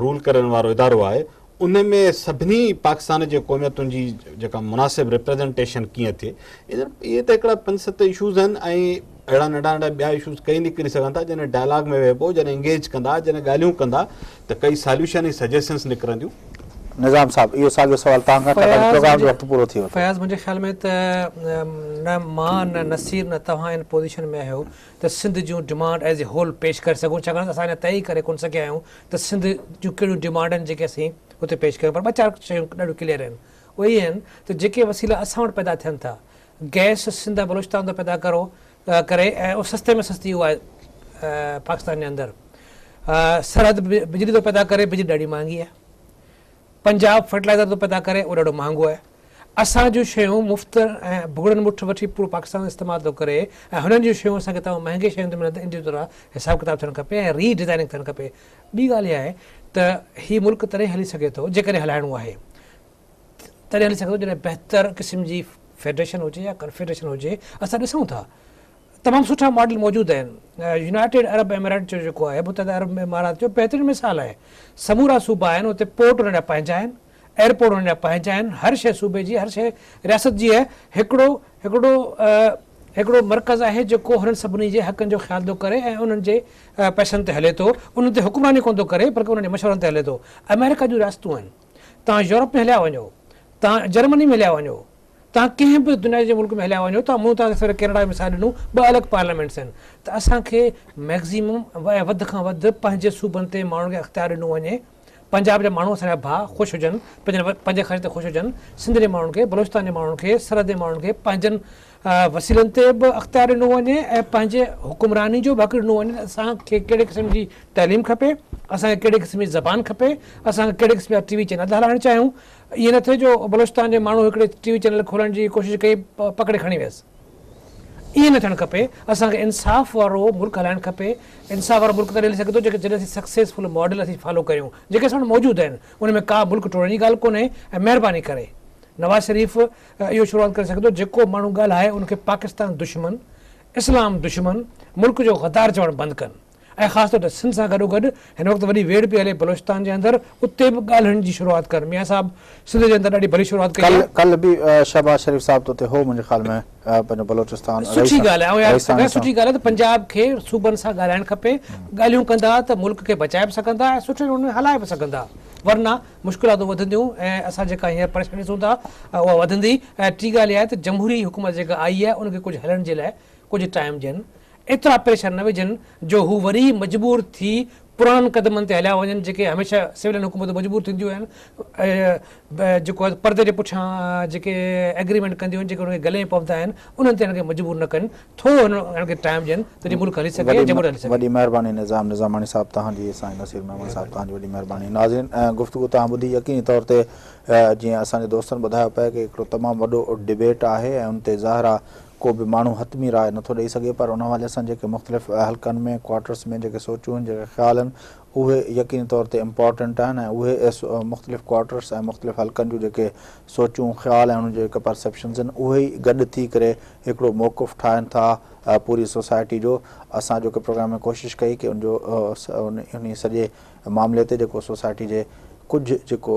رول ڪرڻ وارو ادارو آهي ان ۾ سڀني پاڪستان جي قوميتن جي جيڪا مناسب ريپريزنٽيشن ڪيئن ٿئي اهي ته هڪڙا 5 7 اشوز آهن ۽ اهڙا ننڍا ننڍا ٻيا اشوز ڪئي نڪري سگهن ٿا جڏهن ڊائلاگ ۾ ويهبو جڏهن انگيج ڪندا جڏهن ڳالهيون ڪندا ته ڪئي ساليوشن ۽ سجيشنس نڪرنديون. نظام صاحب اهو ساڳيو سوال توهان کان ڇاڪاڻ ته پروگرام جو وقت پورو ٿي ويو. فياض منهنجي خيال ۾ ته نه مان نه نصير نه توهان ان پوزيشن ۾ آهيو ته سنڌ جون ڊمانڊ ايز اي هول پيش ڪري سگهون ڇاڪاڻ ته اسان اڃا طئي ڪري ڪونه سگهيا آهيون ته سنڌ جون ڪهڙيون ڊمانڊ آهن جيڪي اسين اتي پيش ڪيون پر ٻه چار شيون ڏاڍيون ڪليئر آهن اهي اهي آهن ته جيڪي وسيلا اسان وٽ پيدا ٿين ٿا گئس سنڌ ۽ بلوچستان ٿو پيدا ڪرو ڪري ۽ اهو سستي ۾ سستي اها آهي پاڪستان جي اندر سرحد بجلي ٿو پيدا ڪري بجلي ڏاڍي مهانگي آهي پنجاب فرٽلائزر ٿو پيدا ڪري اهو ڏاڍو مهانگو آهي اسان جون شيون مفت ۽ ڀڳڙن مٺ وٺي پورو پاڪستان استعمال ٿو ڪري ۽ هنن جون شيون اسان کي تمام مهانگي شين تي ملن ته ان جو ذرا حساب ڪتاب ٿيڻ کپي ۽ ري ڊزائننگ ٿيڻ کپي. ٻي ڳالهه اها آهي ته هي ملڪ تڏهن هلي سگهي ٿو جيڪڏهن هلائڻو آهي تڏهن هلي سگهي ٿو جڏهن بهتر قسم جي فيڊريشن هجي يا ڪنفيڊريشن هجي. اسان ڏسون ٿا تمام سٺا ماڊل موجود آهن. يونائيٽيڊ عرب امارات جو جيڪو آهي متحده عرب امارات جو بهترين مثال آهي. سمورا صوبا آهن اتي پورٽ انهن جا پنهنجا آهن ايئرپورٽ انهن جا پنهنجا آهن، هر شيء صوبي جي، هر شيء رياست جي آهي، هڪڙو هڪڙو هڪڙو مرڪز آهي جيڪو هنن سڀني جي حقن جو خيال ٿو ڪري ۽ انهن جي پئسن تي هلي ٿو، انهن تي حڪمراني ڪونه ٿو ڪري بلڪه انهن جي مشورن تي هلي ٿو. آمريڪا جون رياستون آهن، توهان يورپ ۾ هليا وڃو، توهان جرمني ۾ هليا وڃو، توهان ڪنهن به دنيا جي ملڪ ۾ هليا وڃو، توهان مون توهان کي سر ڪينيڊا جو مثال ڏنو، ٻه الڳ پارليامينٽس آهن ته اسان کي ميڪزيمم ۽ وڌ کان وڌ پنهنجي صوبن تي ماڻهن کي اختيار ڏنو وڃي، پنجاب جا ماڻهو اسان جا ڀاء خوش هجن، پنهنجي خرچ تي خوش هجن، سنڌ جي ماڻهن کي، بلوچستان جي ماڻهن کي، سرحد جي ماڻهن کي پنهنجن وسيلن تي به اختيار ڏنو وڃي ۽ پنهنجي حڪمراني جو به حق ڏنو وڃي ته اسان کي ڪهڙي قسم جي تعليم کپي، اسان کي ڪهڙي قسم جي زبان کپي، اسان کي ڪهڙي قسم جا ٽي وي چينل ٿا هلائڻ چاهيون. ائين نه ٿئي جو بلوچستان جي ماڻهو هڪڙي ٽي وي چينل کولڻ جي ڪوشش ڪئي پڪڙي کڻي ويس. ائين نه ٿيڻ کپي، اسان کي انصاف وارو ملڪ هلائڻ کپي، انصاف وارو ملڪ تڏهن هلي سگهي ٿو جيڪڏهن اسين سڪسيسفل ماڊل اسين فالو ڪريون جيڪي اسان وٽ موجود آهن ان ۾ ڪا ملڪ ٽوڙڻ جي ڳالهه ڪونهي ۽ مهرباني ڪري نواز شريف اهو شروعات ڪري سگهي ٿو جيڪو ماڻهو ڳالهائي ان کي پاڪستان دشمن، اسلام دشمن، ملڪ جو غدار چوڻ بند ڪن. ۽ خاص طور تي سنڌ سان گڏوگڏ هن وقت وڏي ويڙهه پئي هلي بلوچستان جي اندر اتي به ڳالهين جي شروعات ڪن ميان صاحب سنڌ جي اندر ڏاڍي ڀلي شروعات ڪئي آهي. ڪلهه به شهباز شريف صاحب ته اتي هو منهنجي خيال ۾ پنهنجو بلوچستان سٺي ڳالهه آهي آئون يار سٺي ڳالهه آهي ته پنجاب کي صوبن سان ڳالهائڻ کپي ڳالهيون ڪندا ته ملڪ کي بچائي به سگهندا ۽ سٺي نموني هلائي به سگهندا ورنه مشڪلاتون وڌنديون ۽ اسان جيڪا هينئر پريشاني ڏسون ٿا اها وڌندي ۽ ٽين ڳالهه اها آهي ته جمهوري حڪومت جيڪا آئي آهي ان کي ڪجهه هلڻ جي لاء ڪجهه ٽائيم ڏين ايترا پريشر نه وجهن جو هو وري مجبور ٿي پراڻن قدمن تي هليا وڃن جيڪي هميشه سولين حڪومتون مجبور ٿينديون آهن جيڪو آهي پردي جي پٺيان جيڪي ايگريمينٽ ڪنديون آهن جيڪي انهن کي گلي ۾ پوندا آهن انهن تي هنن کي مجبور نه ڪن ٿورو هنن کي ٽائيم ڏين ته جيئن ملڪ هلي سگهي ۽ جمهوريت هلي سگهي. وڏي مهرباني نظام نظاماڻي صاحب توهان جي سائين نصير ميمڻ صاحب توهان جي وڏي مهرباني ناظرين گفتگو توهان ٻڌي يقيني طور تي جيئن اسان جي دوستن ٻڌايو پئي ڪي هڪڙو تمام وڏو ڊبيٽ آهي ۽ ان تي ظاهر آهي ڪو به ماڻهو حتمي راء نٿو ڏئي سگهي پر ان حوالي سان جيڪي مختلف حلقن ۾ ڪوارٽرس ۾ جيڪي سوچون آهن جيڪي خيال آهن اهي يقيني طور تي امپارٽنٽ آهن ۽ اهي مختلف ڪوارٽرس ۽ مختلف حلقن جون جيڪي سوچون خيال ۽ انهن جا جيڪي پرسيپشنز آهن اهي ئي گڏ ٿي ڪري هڪڙو موقف ٺاهن ٿا پوري سوسائٽي جو. اسان اڄوڪي پروگرام ۾ ڪوشش ڪئي ڪي ان جو انهي سڄي معاملي تي جيڪو سوسائٽي جي ڪجهه جيڪو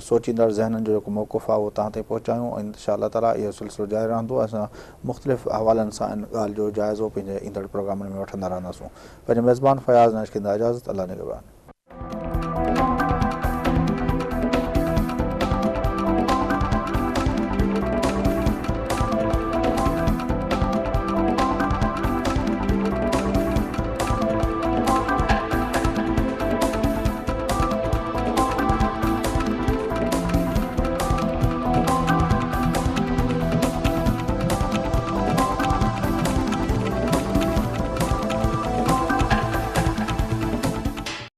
سوچيندڙ ذهنن جو جيڪو موقف آهي اهو توهان تائين پهچايون ۽ انشاء الله تعالي اهو سلسلو جاري رهندو ۽ اسان مختلف حوالن سان ان ڳالهه جو جائزو پنهنجي ايندڙ پروگرامن ۾ وٺندا رهنداسون. پنهنجي ميزبان فياض نائچ کي ڏيندا اجازت الله نگهبان.